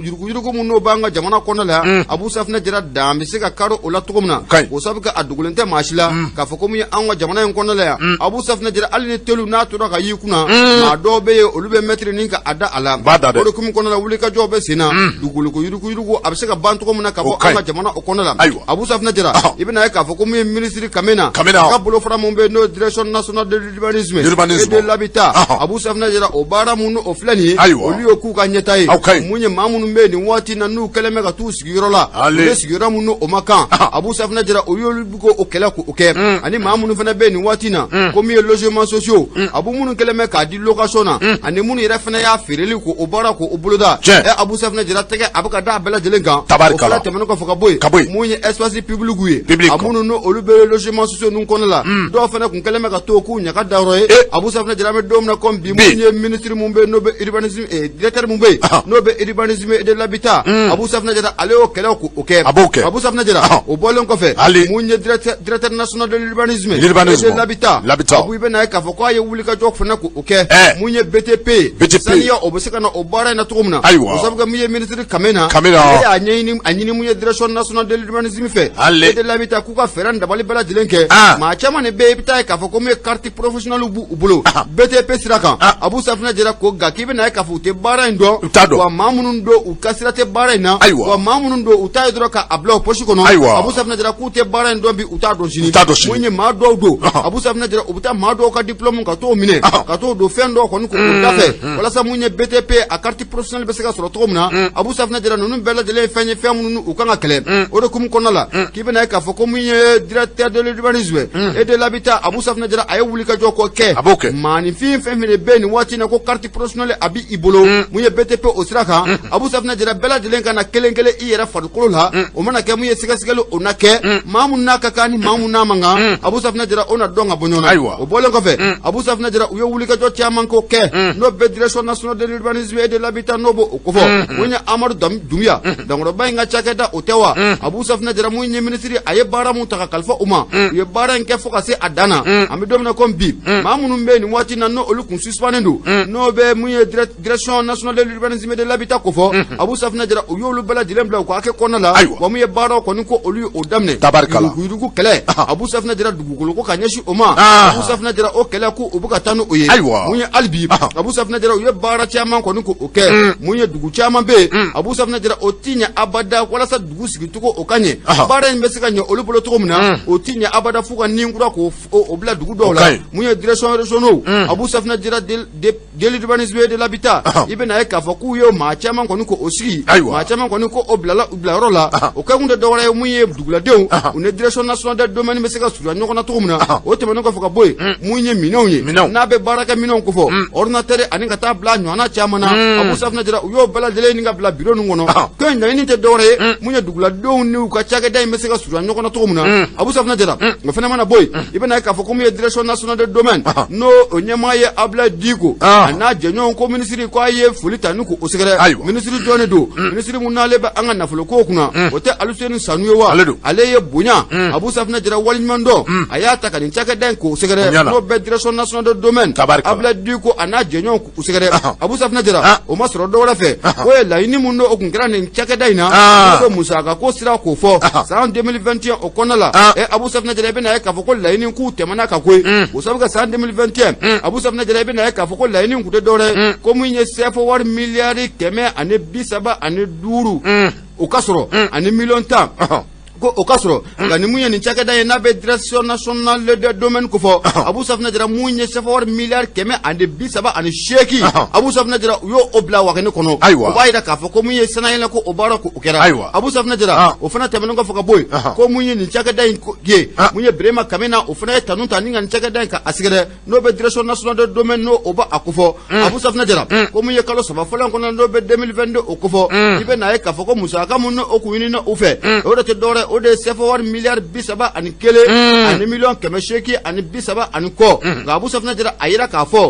yuruguyurugu mun n'o b'an ka jamana kɔnɔ la yan. Abu Safunɛ Jara, dan bɛ se ka kari o la cogo min na, Ka ɲi. o sabu kɛ a dogolen tɛ maa si la k'a fɔ ko mun ye an ka jamana in kɔnɔ la yan. Abu Safunɛ Jara, hali ni telu n'a tora ka y'i kunna, maa dɔw bɛ yen, olu bɛ mɛtiri ni ka a da a la. B'a da dɛ. O de hukumu kɔnɔ la, wulikajɔ bɛ sen na, dugukolo yuruguyurugu a bɛ se ka ban cogo min na ka O bɔ ka an ɲi. ka jamana o kɔnɔ la. Ayiwa. Abu Safunɛ Jara, i bɛna ye k'a fɔ ko mun ye minisiri Kamena Kamena. a ka bolofara mun bɛ yen, n'o ye direction nationale de l'urbanisme L'urbanisme. et de l'habitat. Abu Safunɛ Jara, o baara mun o filɛ nin ye, Ayiwa. olu ye k'u ka ɲɛta ye. Aw ka ɲi. Mun ye maa minnu bɛ yen nin waati in na, n'u kɛlen bɛ ka t'u sigiyɔrɔ la, Ale. u bɛ sigiyɔrɔ minnu o ma kan, Abu Safunɛ Jara, olu y'olu bɛ k'o kɛlɛ k'o kɛ, ani maa minnu fana bɛ yen nin waati in na, ko min ye logement sociaux, Abu, minnu kɛlen bɛ k'a di location na, ani minnu yɛrɛ fana y'a feereli k'o baara k'o boloda. Tiɲɛ. Ɛ, Abu Safunɛ Jara, tɛgɛ a bɛ ka da a bɛɛ lajɛlen kan. Tabarikala. O fana tɛmɛnen kɔfɛ ka bɔ yen, Ka bɔ yen. mun ye espace public ye, Public. a minnu n'o olu bɛ logement sociaux ninnu kɔnɔ la, dɔw fana kun kɛlen bɛ ka to k'u ɲaga da yɔrɔ ye. Eh. Abu Safunɛ Jara, an bɛ don min na komi bi, Bi. mun ye ministre mun bɛ yen n'o bɛ urbanisme, directeur mun bɛ yen n'o bɛ urbanisme et de l'habitat, Abu Safunɛ Jara, ale y'o kɛlɛ k'o kɛ. A b'o kɛ. Abu Safunɛ Jara, o bɔlen kɔfɛ, Ale. mun ye directeur national de l'urbanisme L'urbanisme. et de l'habitat, L'habitat. Abu, i bɛna ye k'a fɔ k'a ye wulikajɔ fana k'o kɛ. Eh. Mun ye BTP ye, BTP. saniya o bɛ se ka na o baara in na cogo min na. Ayiwa. O sabu kɛ mun ye ministre Kamena, Kamena. ale y'a ɲɛɲini, a ɲini mun ye direction nationale de l'urbanisme fɛ Ale. et de l'habitat, k'u ka fɛɛrɛ ni dabali bɛɛ lajɛlen kɛ. Maa caman de bɛ yen, i bɛ taa ye k'a fɔ ko mun ye carte professionnelle b'u bolo BTP sira kan. Abu Safunɛ Jara ko nka k'i bɛna ye k'a fɔ u tɛ baara in dɔn, U t'a dɔn. wa maa minnu don, u ka sira tɛ baara in na, Ayiwa. wa maa minnu don, u t'a ye dɔrɔn k'a bila u poche kɔnɔ. Ayiwa. Abu Safunɛ Jara k'u tɛ baara in dɔn bi, u t'a dɔn sini. U t'a dɔn sini. Mun ye maa dɔw don, Abu Safunɛ Jara, u bɛ taa maa dɔw ka diplôme ka t'o minɛ, ka t'o don fɛn dɔw kɔni k'o dafɛ, walasa mun ye BTP a carte professionnelle bɛ se ka sɔrɔ cogo min na. Abu Safunɛ Jara, ninnu bɛɛ lajɛlen ye fɛn ye, fɛn minnu u kan ka kɛlɛ. O de hukumu kɔnɔna la, k'i bɛna ye k'a fɔ ko mun ye directeur de l'urbanisme et de l'habitat, Abu Safunɛ Jara, a ye wulikajɔ kɔ kɛ. A b'o kɛ. Maaninfin fɛn fɛn de bɛ yen nin waati in na ko carte professionnelle a b'i bolo, mun ye BTP o sira kan, Abu Safunɛ Jara, bɛɛ lajɛlen ka na kelen kelen i yɛrɛ farikolo la. O mana kɛ mun ye sɛgɛsɛgɛli o na kɛ, maa mun n'a ka kan ni maa mun n'a man kan, Abu Safunɛ Jara, o na dɔn ka bɔ ɲɔgɔn na. Ayiwa. O bɔlen kɔfɛ, Abu Safunɛ Jara, u ye wulikajɔ caman ko kɛ, n'o bɛ direction nationale de l'urbanisme et de l'habitat n'o b'o kofɔ, mun ye Amadu Dunbiya Dankɔrɔba in ka cakɛda o tɛ wa. Abu Safunɛ Jara, mun ye minisiri, a ye baara mun ta ka kalifa u ma, u ye baara in kɛ fo ka se a dan na. An bɛ don min na komi bi, maa minnu bɛ yen nin waati in na, n'o olu kun suspendé don, n'o bɛ mun ye direction nationale de l'urbanisme et de l'habitat kofɔ, Abu Safunɛ Jara, u y'olu bɛɛ lajɛlen bila u ka hakɛ kɔnɔna la. Ayiwa. Wa mun ye baaraw kɔni ko olu ye o daminɛ. Tabarikala. Yuruguyurugu kɛlɛ, Abu Safunɛ Jara, dugukolo ko ka ɲɛsin o ma, Abu Safunɛ Jara, o kɛlɛ ko u bɛ ka taa n'o ye. Ayiwa. Mun ye hali bi, Abu Safunɛ Jara, u ye baara caman kɔni ko o kɛ. Mun ye dugu caman bɛ yen, Abu Safunɛ Jara, o ti ɲɛ abada walasa dugu sigicogo o ka ɲɛ, baara in bɛ se ka ɲɛ olu bolo cogo min na, o ti ɲɛ abada f'u ka nin kura k'o o bila dugu dɔw O la. ka ɲi. Mun ye direction régionaux, Abu Safunɛ Jara, de l'urbanisme et de l'habitat, i bɛna ye k'a fɔ k'u ye maa caman kɔni ko o sigi, Ayiwa. maa caman kɔni ko o bilala u bilayɔrɔ la. O kɛkun tɛ dɔwɛrɛ ye, mun ye duguladenw u ni direction nationale des domaines bɛ se ka surunya ɲɔgɔn na cogo min na. O tɛmɛnen kɔfɛ ka bɔ yen, mun ye minɛnw ye, Minɛnw. n'a bɛ baarakɛ minɛnw kofɔ, ordinateur ani ka taa bila ɲɔgɔnna caman na, Abu Safunɛ Jara, u y'o bɛɛ lajɛlen ɲini ka bila bureau ninnu kɔnɔ. Ko in laɲini tɛ dɔwɛrɛ ye, mun ye duguladenw n'u ka cakɛda in bɛ se ka surunya ɲɔgɔn na cogo min na. Abu Safunɛ Jara, o fana mana bɔ yen, i bɛna ye k'a fɔ ko mun ye direction nationale des domaines, n'o o ɲɛmaa ye Abdoulaye Diko, a n'a jɛɲɔgɔn, ko minisiri ko a ye foli ta ni k'o sɛgɛrɛ. Ayiwa. Minisiri jɔn de don? Minisiri mun n'ale bɛ an ka nafolo ko kunna, o tɛ Aluseni Sanu ye wa? Ale don. Ale ye bonya, Abu Safunɛ Jara, waleɲuman dɔn, a y'a ta ka nin cakɛda in k'o sɛgɛrɛ, O ɲɛna. n'o bɛ direction nationale des domaines, Tabarikala. Abdoulaye Diko a n'a jɛɲɔgɔn k'u sɛgɛrɛ. Abu Safunɛ Jara, o ma sɔrɔ dɔwɛrɛ fɛ, o ye laɲini mun n'o kun kɛra nin cakɛda in na, n'o bɛ musaka ko sira k'o fɔ san 2021 o kɔnɔna la. Ɛ, Abu Safunɛ Jara, i bɛna ye k'a fɔ ko laɲini k'u tɛmɛna ka koyi. O sabu kɛ san 2021, Abu Safunɛ Jara, i bɛna ye k'a fɔ ko laɲini kun tɛ dɔwɛrɛ ye, ko mun ye CFA wari miliyari 135 o ka sɔrɔ ani miliyɔn 10 ko o ka sɔrɔ. Nka ni mun ye nin cakɛda ye n'a bɛ direction nationale des domaines kofɔ, Abu Safunɛ Jara, mun ye CFA wari miliyari 138, Abu Safunɛ Jara, u y'o o bila wagane kɔnɔ. Ayiwa. O b'a yira k'a fɔ ko mun ye sannayɛlɛn ko o baara ko o kɛra. Ayiwa. Abu Safunɛ Jara, o fana tɛmɛnen kɔfɛ ka bɔ yen, ko mun ye nin cakɛda in ye, mun ye Birema Kamena, o fana ye tanu ta ni ka nin cakɛda in ka a sɛgɛrɛ, n'o bɛ direction nationale des domaines n'o o b'a a kofɔ. Abu Safunɛ Jara, ko mun ye kalo 3 fɔlɔ in kɔnɔ, n'o bɛ 2022 o kofɔ, i bɛ n'a ye k'a fɔ ko musaka mun n'o kun ɲinina u fɛ, o de tɛ dɔwɛrɛ ye, o de ye sefa wari miliyari 31 ani miliyɔn 800 ani 30 ani kɔ. Nka Abu Safinɛ Jara a yira k'a fɔ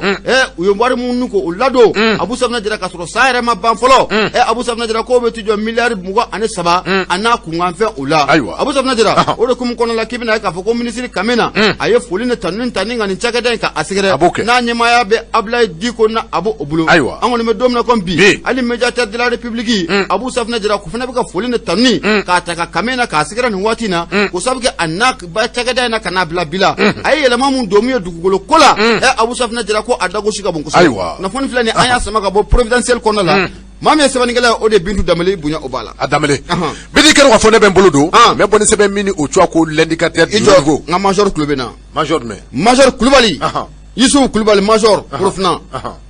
u ye wari minnu ko o ladon, Abu Safinɛ Jara, k'a sɔrɔ san yɛrɛ ma ban fɔlɔ, Abu Safinɛ Jara, k'o bɛ t'i jɔ miliyari 23 a n'a kunkanfɛn o la. Ayiwa. Abu Safinɛ Jara, o de hukumu kɔnɔna la k'i bɛna ye k'a fɔ ko minisiri Kamina a ye foli ni tanuni ta ni ka nin cakɛda in ka a sɛgɛrɛ A b'o kɛ. n'a ɲɛmaaya bɛ Abulayi Diko na, a b'o bolo. Ayiwa. An kɔni bɛ don min na komi bi, Bi. hali Médiateur de la République, Abu Safinɛ Jara, ko fana bɛ ka foli ni tanuni k'a ta ka Kamina k'a sɛgɛrɛ nin waati in na, ko sabu kɛ a n'a ba cakɛda in na ka n'a bila bi la, a ye yɛlɛma mun don mun ye dugukolo ko la, Abu Safinɛ Jara, ko a dagosi ka bon kosɛbɛ. Ayiwa. Kunnafoni filɛ nin, an y'a sama ka bɔ Providentiel kɔnɔna la. Maa min ye sɛbɛnnikɛla ye, o de ye Bintu Danbele. Bonya o b'a la. A Danbele bidi kɛra k'a fɔ ne bɛ n bolo don n bɛ bɔ ni sɛbɛn min ni o tɔgɔ ko L'Indicateur I du jɔ Renouveau. N ka major tulo bɛ n na. Major jumɛn? Major Kulubali. Yusufu Kulubali, major Korofina,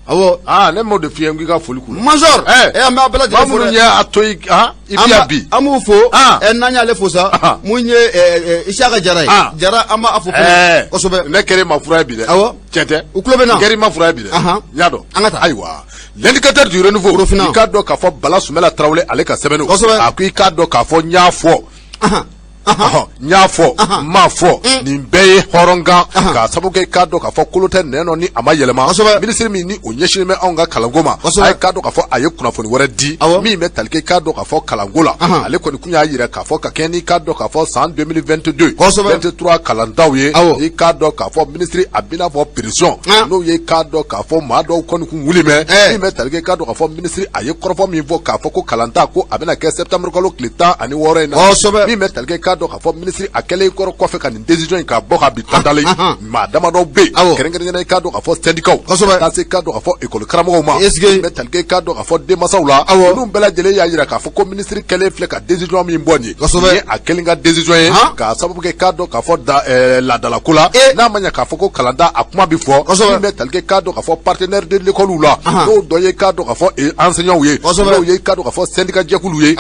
awɔ. Aa, ne m'o de f'i ye n k'i ka foli k'u la. Major, an bɛ a bɛɛ maa lajɛlen fo minnu dɛ. ye a to i han i An bi yan bi. An b'u fo. N'an y'ale fo sa, mun ye Isaka Jara ye, Jara, an b'a fo fɛnɛ kosɛbɛ. Ne kɛra i ma fura ye bi dɛ. Awɔ. Tiɲɛ tɛ. U tulo bɛ n na. N kɛra i ma fura ye bi dɛ. N y'a dɔn. An ka taa. Ayiwa, L'Indicateur du Renouveau. Korofina. I k'a dɔn k'a fɔ Bala Sumala Tarawele, ale ka sɛbɛnni. Kosɛbɛ. A ko i k'a dɔn k'a fɔ n y'a fɔ. N y'a fɔ n m'a fɔ, nin bɛɛ ye hɔrɔnkan k'a sababu kɛ i k'a dɔn k'a fɔ kolo tɛ nɛn nɔ ni a ma yɛlɛma. Minisiri min ni o ɲɛsinnen bɛ anw ka kalanko ma, a ye k'a dɔn k'a fɔ a ye kunnafoni wɛrɛ di min bɛ tali kɛ i k'a dɔn k'a fɔ kalanko la. Ale kɔni kun y'a jira k'a fɔ ka kɛɲɛ n'i k'a dɔn k'a fɔ san 2022 23 kalantaw ye, i k'a dɔn k'a fɔ minisiri a bɛna fɔ pression n'o ye k'a dɔn k'a fɔ maa dɔw kɔni kun wuli mɛ min bɛ tali kɛ i k'a dɔn k'a fɔ minisiri a ye kɔrɔfɔ min fɔ k'a fɔ ko kalanta ko a bɛna kɛ septembre kalo tile 16 in na. Min bɛ tali kɛ k'a dɔn k'a fɔ minisiri a kɛlen kɔrɔ kɔfɛ ka nin décision in k'a bɔ ka bi tantalen, maa damadɔ bɛ yen, kɛrɛnkɛrɛnnenya i k'a dɔn k'a fɔ syndicats, ka taa se k'a dɔn k'a fɔ école karamɔgɔw ma, min bɛ tali kɛ k'a dɔn k'a fɔ denmansaw la, ninnu bɛɛ lajɛlen y'a jira k'a fɔ ko minisiri kɛlen filɛ ka décision min bɔ nin ye, nin ye a kelen ka décision ye, k'a sababu kɛ k'a dɔn k'a fɔ laadalako la, n'a ma ɲɛ k'a fɔ ko kalanta a kuma bɛ fɔ, min bɛ tali kɛ k'a dɔn k'a fɔ partenaire de l'école la, n'o dɔ ye k'a dɔn k'a fɔ enseignants ye, n'o ye k'a dɔn k'a fɔ syndicat jɛkulu ye,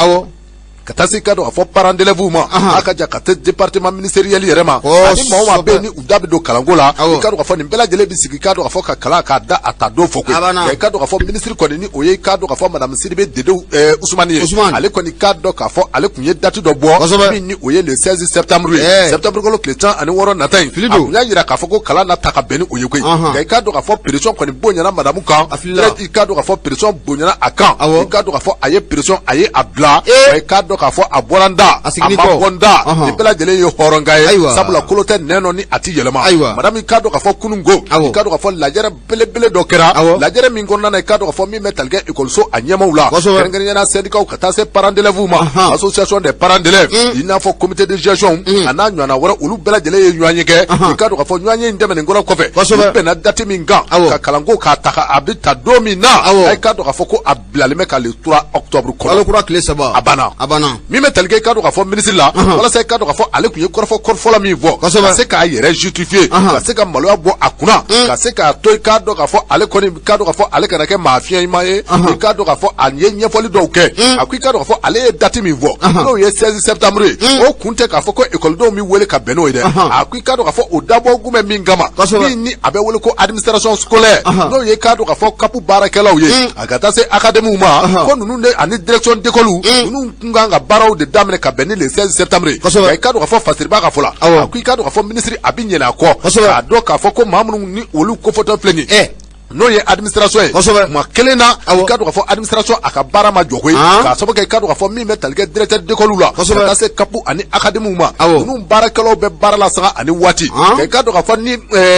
ka taa se k'a dɔn k'a fɔ parents d'élèves ma, a ka ja ka taa département ministériel yɛrɛ ma, ani maa o maa bɛ yen ni u da bɛ don kalanko la, i k'a dɔn k'a fɔ nin bɛɛ lajɛlen bɛ sigi k'a dɔn k'a fɔ ka kalan k'a da a ta don fɔ koyi. Nka i k'a dɔn k'a fɔ minisiri kɔni ni o ye k'a dɔn k'a fɔ madame Sidibe Dedew Usumani ye, ale kɔni k'a dɔn k'a fɔ ale tun ye date dɔ bɔ min ni o ye le 16 septembre ye, septembre kalo tile 16 nata in. A tun y'a jira k'a fɔ ko kalan na ta ka bɛn ni o ye koyi. Nka i k'a dɔn k'a fɔ pression kɔni bonyana madame kan, i k'a dɔn k'a fɔ pression bonyana a kan, i k'a dɔn k'a fɔ a ye pression a ye a bila, i k'a dɔn k'a fɔ a bɔra n da, a ma bɔ n da, nin bɛɛ lajɛlen ye hɔrɔnkan ye, sabula kolo tɛ nɛn nɔ ni a ti yɛlɛma. Madame, i k'a dɔn k'a fɔ kunun ko i k'a dɔn k'a fɔ lajɛrɛ belebele dɔ kɛra, lajɛrɛ min kɔnɔna na i k'a dɔn k'a fɔ min bɛ tali kɛ ekɔliso a ɲɛmaaw la, kɛrɛnkɛrɛnnenya la syndicats, ka taa se parents d'élèves ma, association des parents d'élèves, i n'a fɔ comité de gestion a n'a ɲɔgɔnna wɛrɛ, olu bɛɛ lajɛlen ye ɲɔgɔn ye kɛ. I k'a dɔn k'a fɔ ɲɔgɔn ye in tɛmɛnen kɔrɔ kɔfɛ, u bɛnna date min kan ka kalanko k'a ta a bɛ ta don min na, i k'a dɔn k'a fɔ ko a bilalen bɛ ka le 3 octobre kɔnɔ. Kalo kura tile 3. A banna. A banna. Min bɛ tali kɛ i k'a dɔn k'a fɔ minisiri la, walasa i k'a dɔn k'a fɔ ale tun ye kɔrɔfɔ kɔrɔfɔla min fɔ, ka se k'a yɛrɛ justifier, ka se ka maloya bɔ a kunna, ka se k'a to i k'a dɔn k'a fɔ ale kɔni k'a dɔn k'a fɔ ale kana kɛ maa fiɲɛma ye, i k'a dɔn k'a fɔ a ye ɲɛfɔli dɔw kɛ. A ko i k'a dɔn k'a fɔ ale ye date min fɔ, n'o ye 16 septembre ye, o kun tɛ k'a fɔ ko ekɔlidenw bɛ wele ka bɛn n'o ye dɛ. A ko i k'a dɔn k'a fɔ o dabɔ kun bɛ min kama, min ni a bɛ wele ko administration scolaire, n'o ye k'a dɔn k'a fɔ CAP baarakɛlaw ye, a ka taa se académie ma, ko ninnu de ani direction d'école ninnu tun kan ka baaraw de daminɛ ka bɛn ni le 16 septembre ye. Nka i k'a dɔn k'a fɔ Fasiriba ka fɔ la, a ko i k'a dɔn k'a fɔ minisiri a bɛ ɲinɛ a kɔ k'a dɔn k'a fɔ ko maa minnu ni olu kofɔtɔ filɛ nin ye, n'o ye administration ye, tuma kelen na i k'a dɔn k'a fɔ administration a ka baara ma jɔ koyi, k'a sababu kɛ i k'a dɔn k'a fɔ min bɛ tali kɛ directeur d'école la, ka taa se CAP ani académie ma, ninnu baarakɛlaw bɛ baara la sanga ani waati. Nka i k'a dɔn k'a fɔ ni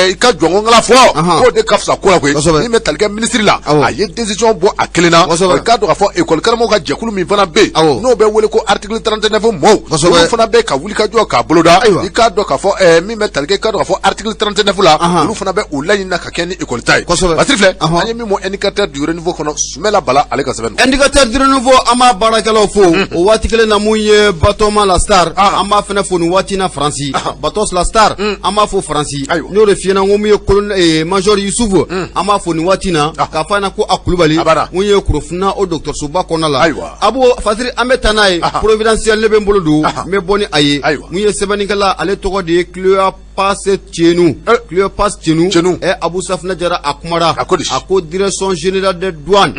i ka jɔnkɔnkala fɔ k'o de ka fisa ko la koyi. Min bɛ tali kɛ minisiri la, a ye décision bɔ a kelen na. I k'a dɔn k'a fɔ école karamɔgɔw ka jɛkulu min fana bɛ yen, n'o bɛ wele ko article 39 mɔɔw, olu fana bɛ ka wuli ka jɔ k'a boloda. I k'a dɔn k'a fɔ min bɛ tali kɛ i k'a dɔn k'a fɔ article 39 la, olu fana bɛ o laɲini na ka kɛ ni école ta ye. Basiri filɛ, an ye min bɔ Indicateur du Renouveau kɔnɔ, Sumala Bala ale ka sɛbɛn. Indicateur du Renouveau, an b'a baarakɛlaw fo o waati kelen na. Mun ye Batoma la star, an b'a fana fo nin waati na Faransi. Batos la star, an b'a fo Faransi. N y'o de f'i ɲɛna, n ko mun ye colonel major Yusufu, an b'a fo nin waati na k'a fɔ a ɲɛna ko a Kulubali, mun ye Korofina o dɔgɔtɔrɔsoba kɔnɔna la. Abu Fasiri, an bɛ taa n'a ye Providentiel. Ne bɛ n bolo don, n bɛ bɔ ni a ye. Mun ye sɛbɛnnikɛla, ale tɔgɔ de ye Cléa. Cléopas Tiénou, Cléopas Tiénou, Abu Safunɛ Jara a kumara, A ko di? A ko direction générale des douanes,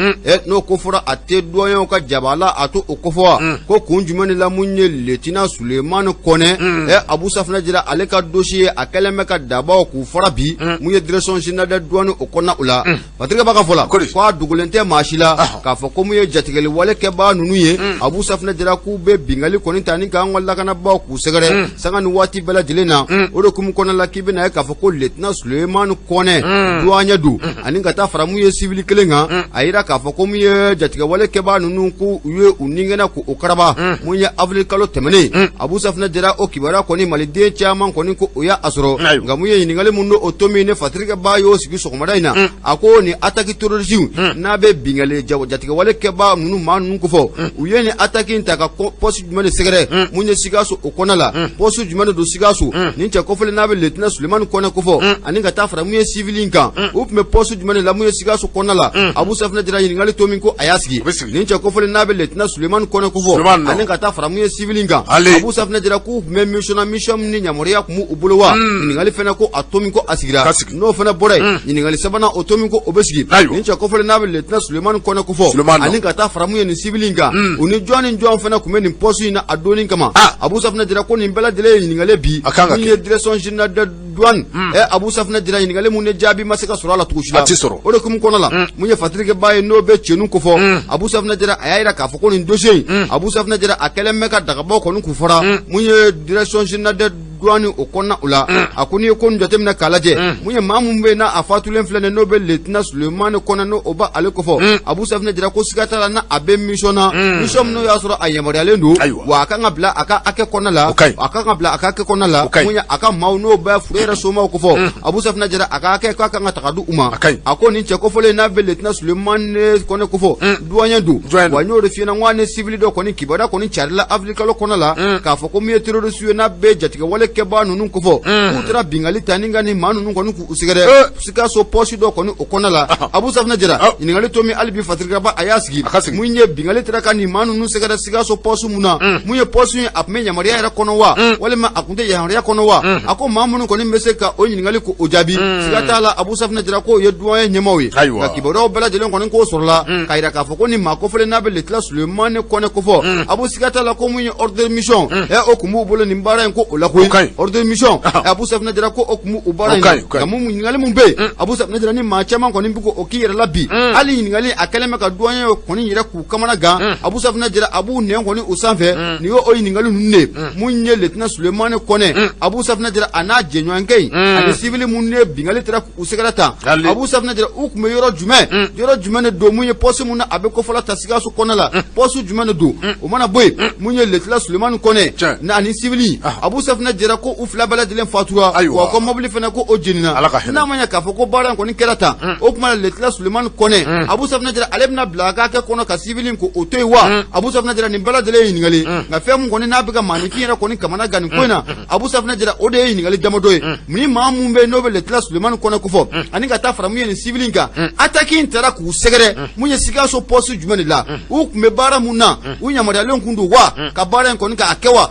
n'o ko fɔra a tɛ douaniers ka jabala a to o kofɔ wa, ko kun jumɛn de la mun ye lieutenant Sulemani Kɔnɛ, Abu Safunɛ Jara ale ka dossier a kɛlen bɛ ka dabaw k'u fara bi mun ye direction générale des douanes o kɔnɔna o la. Patrick b'a ka fɔ la Ko di? ko a dogolen tɛ maa si la k'a fɔ ko mun ye jatigɛli wale kɛbaa ninnu ye, Abu Safunɛ Jara k'u bɛ bingali kɔni ta ni k'an ka lakanabaaw k'u sɛgɛrɛ sanga ni waati bɛɛ lajɛlen na. O de hukumu kɔnɔna la k'i bɛna ye k'a fɔ ko lieutenant Sulemani Kɔnɛ douanier don ani ka taa fara mun ye civil kelen kan. A yira k'a fɔ ko mun ye jatigɛwale kɛbaa ninnu ko u ye u ningɛnɛ k'o karaba mun ye avril kalo tɛmɛnen. Abu Safunɛ Jara o kibaruya kɔni maliden caman kɔni ko o y'a sɔrɔ. Nka mun ye ɲininkali mun don o to min ne Patrick Ba y'o sigi sɔgɔmada in na, a ko ni attaque terroriste n'a bɛ bingali jatigɛwale kɛbaa ninnu maa ninnu kofɔ, u ye nin attaque in ta ka poste jumɛn de sɛgɛrɛ mun ye Sikaso o kɔnɔna la, poste jumɛn de don Sikaso? Nin cɛ kofɔlen n'a bɛ lieutenant Sulemani Kɔnɛ kofɔ ani ka taa fara mun ye civil in kan, u tun bɛ poste jumɛn de la mun ye Sikaso kɔnɔna la? Abu Safunɛ Jara ɲininkali to min ko a y'a sigi. Nin cɛ kofɔlen n'a bɛ lieutenant Sulemani Kɔnɛ kofɔ ani ka taa fara mun ye civil in kan, Abu Safunɛ Jara k'u tun bɛ mission na, mission min ni yamaruya tun b'u bolo wa? Ɲininkali fana ko a to min ko a sigira. N'o fana bɔra yen, ɲininkali sabanan o to min ko o bɛ sigi. Nin cɛ kofɔlen n'a bɛ lieutenant Sulemani Kɔnɛ kofɔ ani ka taa fara mun ye nin civil in kan, u ni jɔn ni jɔn fana tun bɛ nin poste in na a donni kama? Abu Safunɛ Jara ko nin bɛɛ lajɛlen ye ɲininkali bi mun ye direction générale des douanes, Abu Safunɛ Jara ɲininkali mun ni jaabi ma se ka sɔrɔ a la cogo si la. O de hukumu kɔnɔ la mun ye Patrick Ba ye n'o bɛ Tiénou kofɔ, Abu Safunɛ Jara a y'a jira k'a fɔ ko nin dossier in, Abu Safunɛ Jara a kɛlen bɛ ka dagabaw kɔni k'u fara mun ye direction générale des douanes o kɔnɔna o la. A ko n'i ye ko nin jateminɛ k'a lajɛ, mun ye maa mun bɛ yen n'a a fatulen filɛ nin n'o bɛ lieutenant Sulemani Kɔnɛ n'o o b'ale kofɔ, Abu Safunɛ Jara ko siga t'a la n'a a bɛ mission na, mission min n'o y'a sɔrɔ a yamaruyalen don wa a kan ka bila a ka hakɛ kɔnɔna la, a kan ka bila a ka hakɛ kɔnɔna la, mun ye a ka maaw n'o bɛ furu yɛrɛ somaw kofɔ, Abu Safunɛ Jara a ka hakɛ k'a kan ka taga di u ma. A ko nin cɛ kofɔlen n'a bɛ lieutenant Sulemani Kɔnɛ kofɔ, douanier don wa n y'o de f'i ɲɛna n ko ani civil dɔ kɔni kibaruya kɔni carila avril kalo kɔnɔ la k'a fɔ ko min ye terroriste ye n'a bɛ jatigɛwale kɛbaa ninnu kofɔ, k'u taara bingali ta ni ka nin maa ninnu kɔni k'u sɛgɛrɛ Sikaso poste dɔ kɔni o kɔnɔ la. Abu Safunɛ Jara ɲininkali to min hali bi Patrick Ba a y'a sigi, mun ye bingali taara ka nin maa ninnu sɛgɛrɛ Sikaso poste mun na, mun ye poste in a tun bɛ yamaruya yɛrɛ kɔnɔ wa walima a tun tɛ yamaruya kɔnɔ wa? A ko maa minnu kɔni bɛ se ka o ɲininkali k'o jaabi, siga t'a la Abu Safunɛ Jara k'o ye douanier ɲɛmaaw ye. Nka kibaruyaw bɛɛ lajɛlen kɔni k'o sɔrɔla k'a jira k'a fɔ ko ni maa kofɔlen n'a bɛ lieutenant Sulemani Kɔnɛ kofɔ, Abu siga t'a la ko mun ye ordre de mission, o tun b'u bolo nin baara in ko o la koyi. Ordre de mission, Abu Safunɛ Jara ko o tun b'u baara in na. Nka mun ɲininkali mun bɛ yen, Abu Safunɛ Jara ni maa caman kɔni bɛ k'o k'i yɛrɛ la bi, hali ɲininkali a kɛlen bɛ ka douanier kɔni yɛrɛ k'u kamana gan, Abu Safunɛ Jara a b'u nɛn kɔni u sanfɛ. Nin y'o ɲininkali ninnu de mun ye lieutenant Sulemani Kɔnɛ, Abu Safunɛ Jara a n'a jɛɲɔgɔnkɛ in ani civil mun ye bingali taara u sɛgɛrɛ tan, Abu Safunɛ Jara u tun bɛ yɔrɔ jumɛn, yɔrɔ jumɛn de don mun ye poste mun na a bɛ kofɔla ta Sikaso kɔnɔna la, poste jumɛn de don? O mana bɔ yen, mun ye lieutenant Sulemani Kɔnɛ ani civil, Abu Safunɛ Jara ko u fila bɛɛ lajɛlen fatura wa ko mobili fana ko o jenina. N'a ma ɲɛ k'a fɔ ko baara in kɔni kɛra tan, o tuma na lieutenant Sulemani Kɔnɛ, Abu Safunɛ Jara ale bɛna bila a ka hakɛ kɔnɔ ka civil ko o to yen wa? Abu Safunɛ Jara nin bɛɛ lajɛlen ye ɲininkali. Nka fɛn mun kɔni n'a bɛ ka maaninfin yɛrɛ kɔni kamana gan nin ko in na, Abu Safunɛ Jara o de ye ɲininkali damadɔ ye. Ni maa mun bɛ yen n'o bɛ lieutenant Sulemani Kɔnɛ kofɔ ani ka taa fara mun ye nin civil kan, attaque in taara k'u sɛgɛrɛ mun ye Sikaso poste jumɛn de la, u tun bɛ baara mun na, u yamaruyalen kun don wa ka baara in kɔni k'a kɛ wa?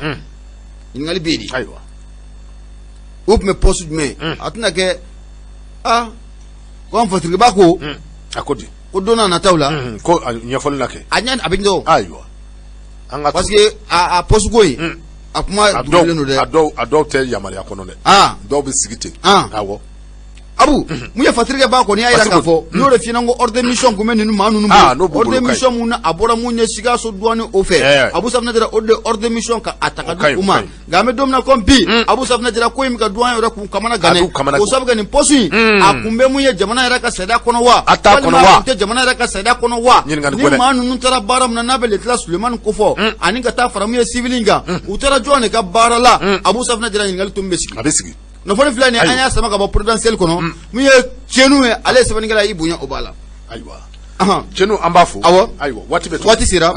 Ɲininkali bɛ yen de. Ayiwa. U tun bɛ poste jumɛn? A tɛna kɛ aa ko an fatiriba ko A ko di? Ko don n'a nataw la ko ɲɛfɔli na kɛ. A ɲɛ a bɛ ɲɛ. Ayiwa, an ka parce que a poste ko in a kuma dugulen don dɛ. A dɔw tɛ yamaruya kɔnɔ dɛ. Dɔw bɛ sigi ten. Awɔ. Abu mun ye Fatirikɛ ba kɔni y'a jira k'a fɔ n'o de f'i ɲɛna ko ordre de mission tun bɛ ninnu maa ninnu bolo, ordre de mission mun na a bɔra mun ye Sikaso douane o fɛ, Abu Safunɛ Jara o de ordre de mission ka a ta ka di u ma. Nka an bɛ don min na komi bi, Abu Safunɛ Jara ko in bɛ ka douane yɛrɛ k'u kamana gan o sabu kɛ nin poste in a kun bɛ mun ye jamana yɛrɛ ka sariya kɔnɔ wa A t'a kɔnɔ wa? A tun tɛ jamana yɛrɛ ka sariya kɔnɔ wa? Ni maa ninnu taara baara min na n'a bɛ lieutenant Sulemani kofɔ ani ka taa fara mun ye civil in kan, u taara jɔn de ka baara la? Abu Safunɛ Jara ɲininkali tun bɛ sigi. A bɛ sigi. Kunnafoni filɛ nin ye, an y'a sama ka bɔ Providentiel kɔnɔ. Mun ye Tiɲɛniw ye, ale ye sɛbɛnnikɛla, y'i bonya o b'a la. Ayiwa, Tiɲɛniw, an b'a fo. Awɔ. Ayiwa, waati bɛ waati sera.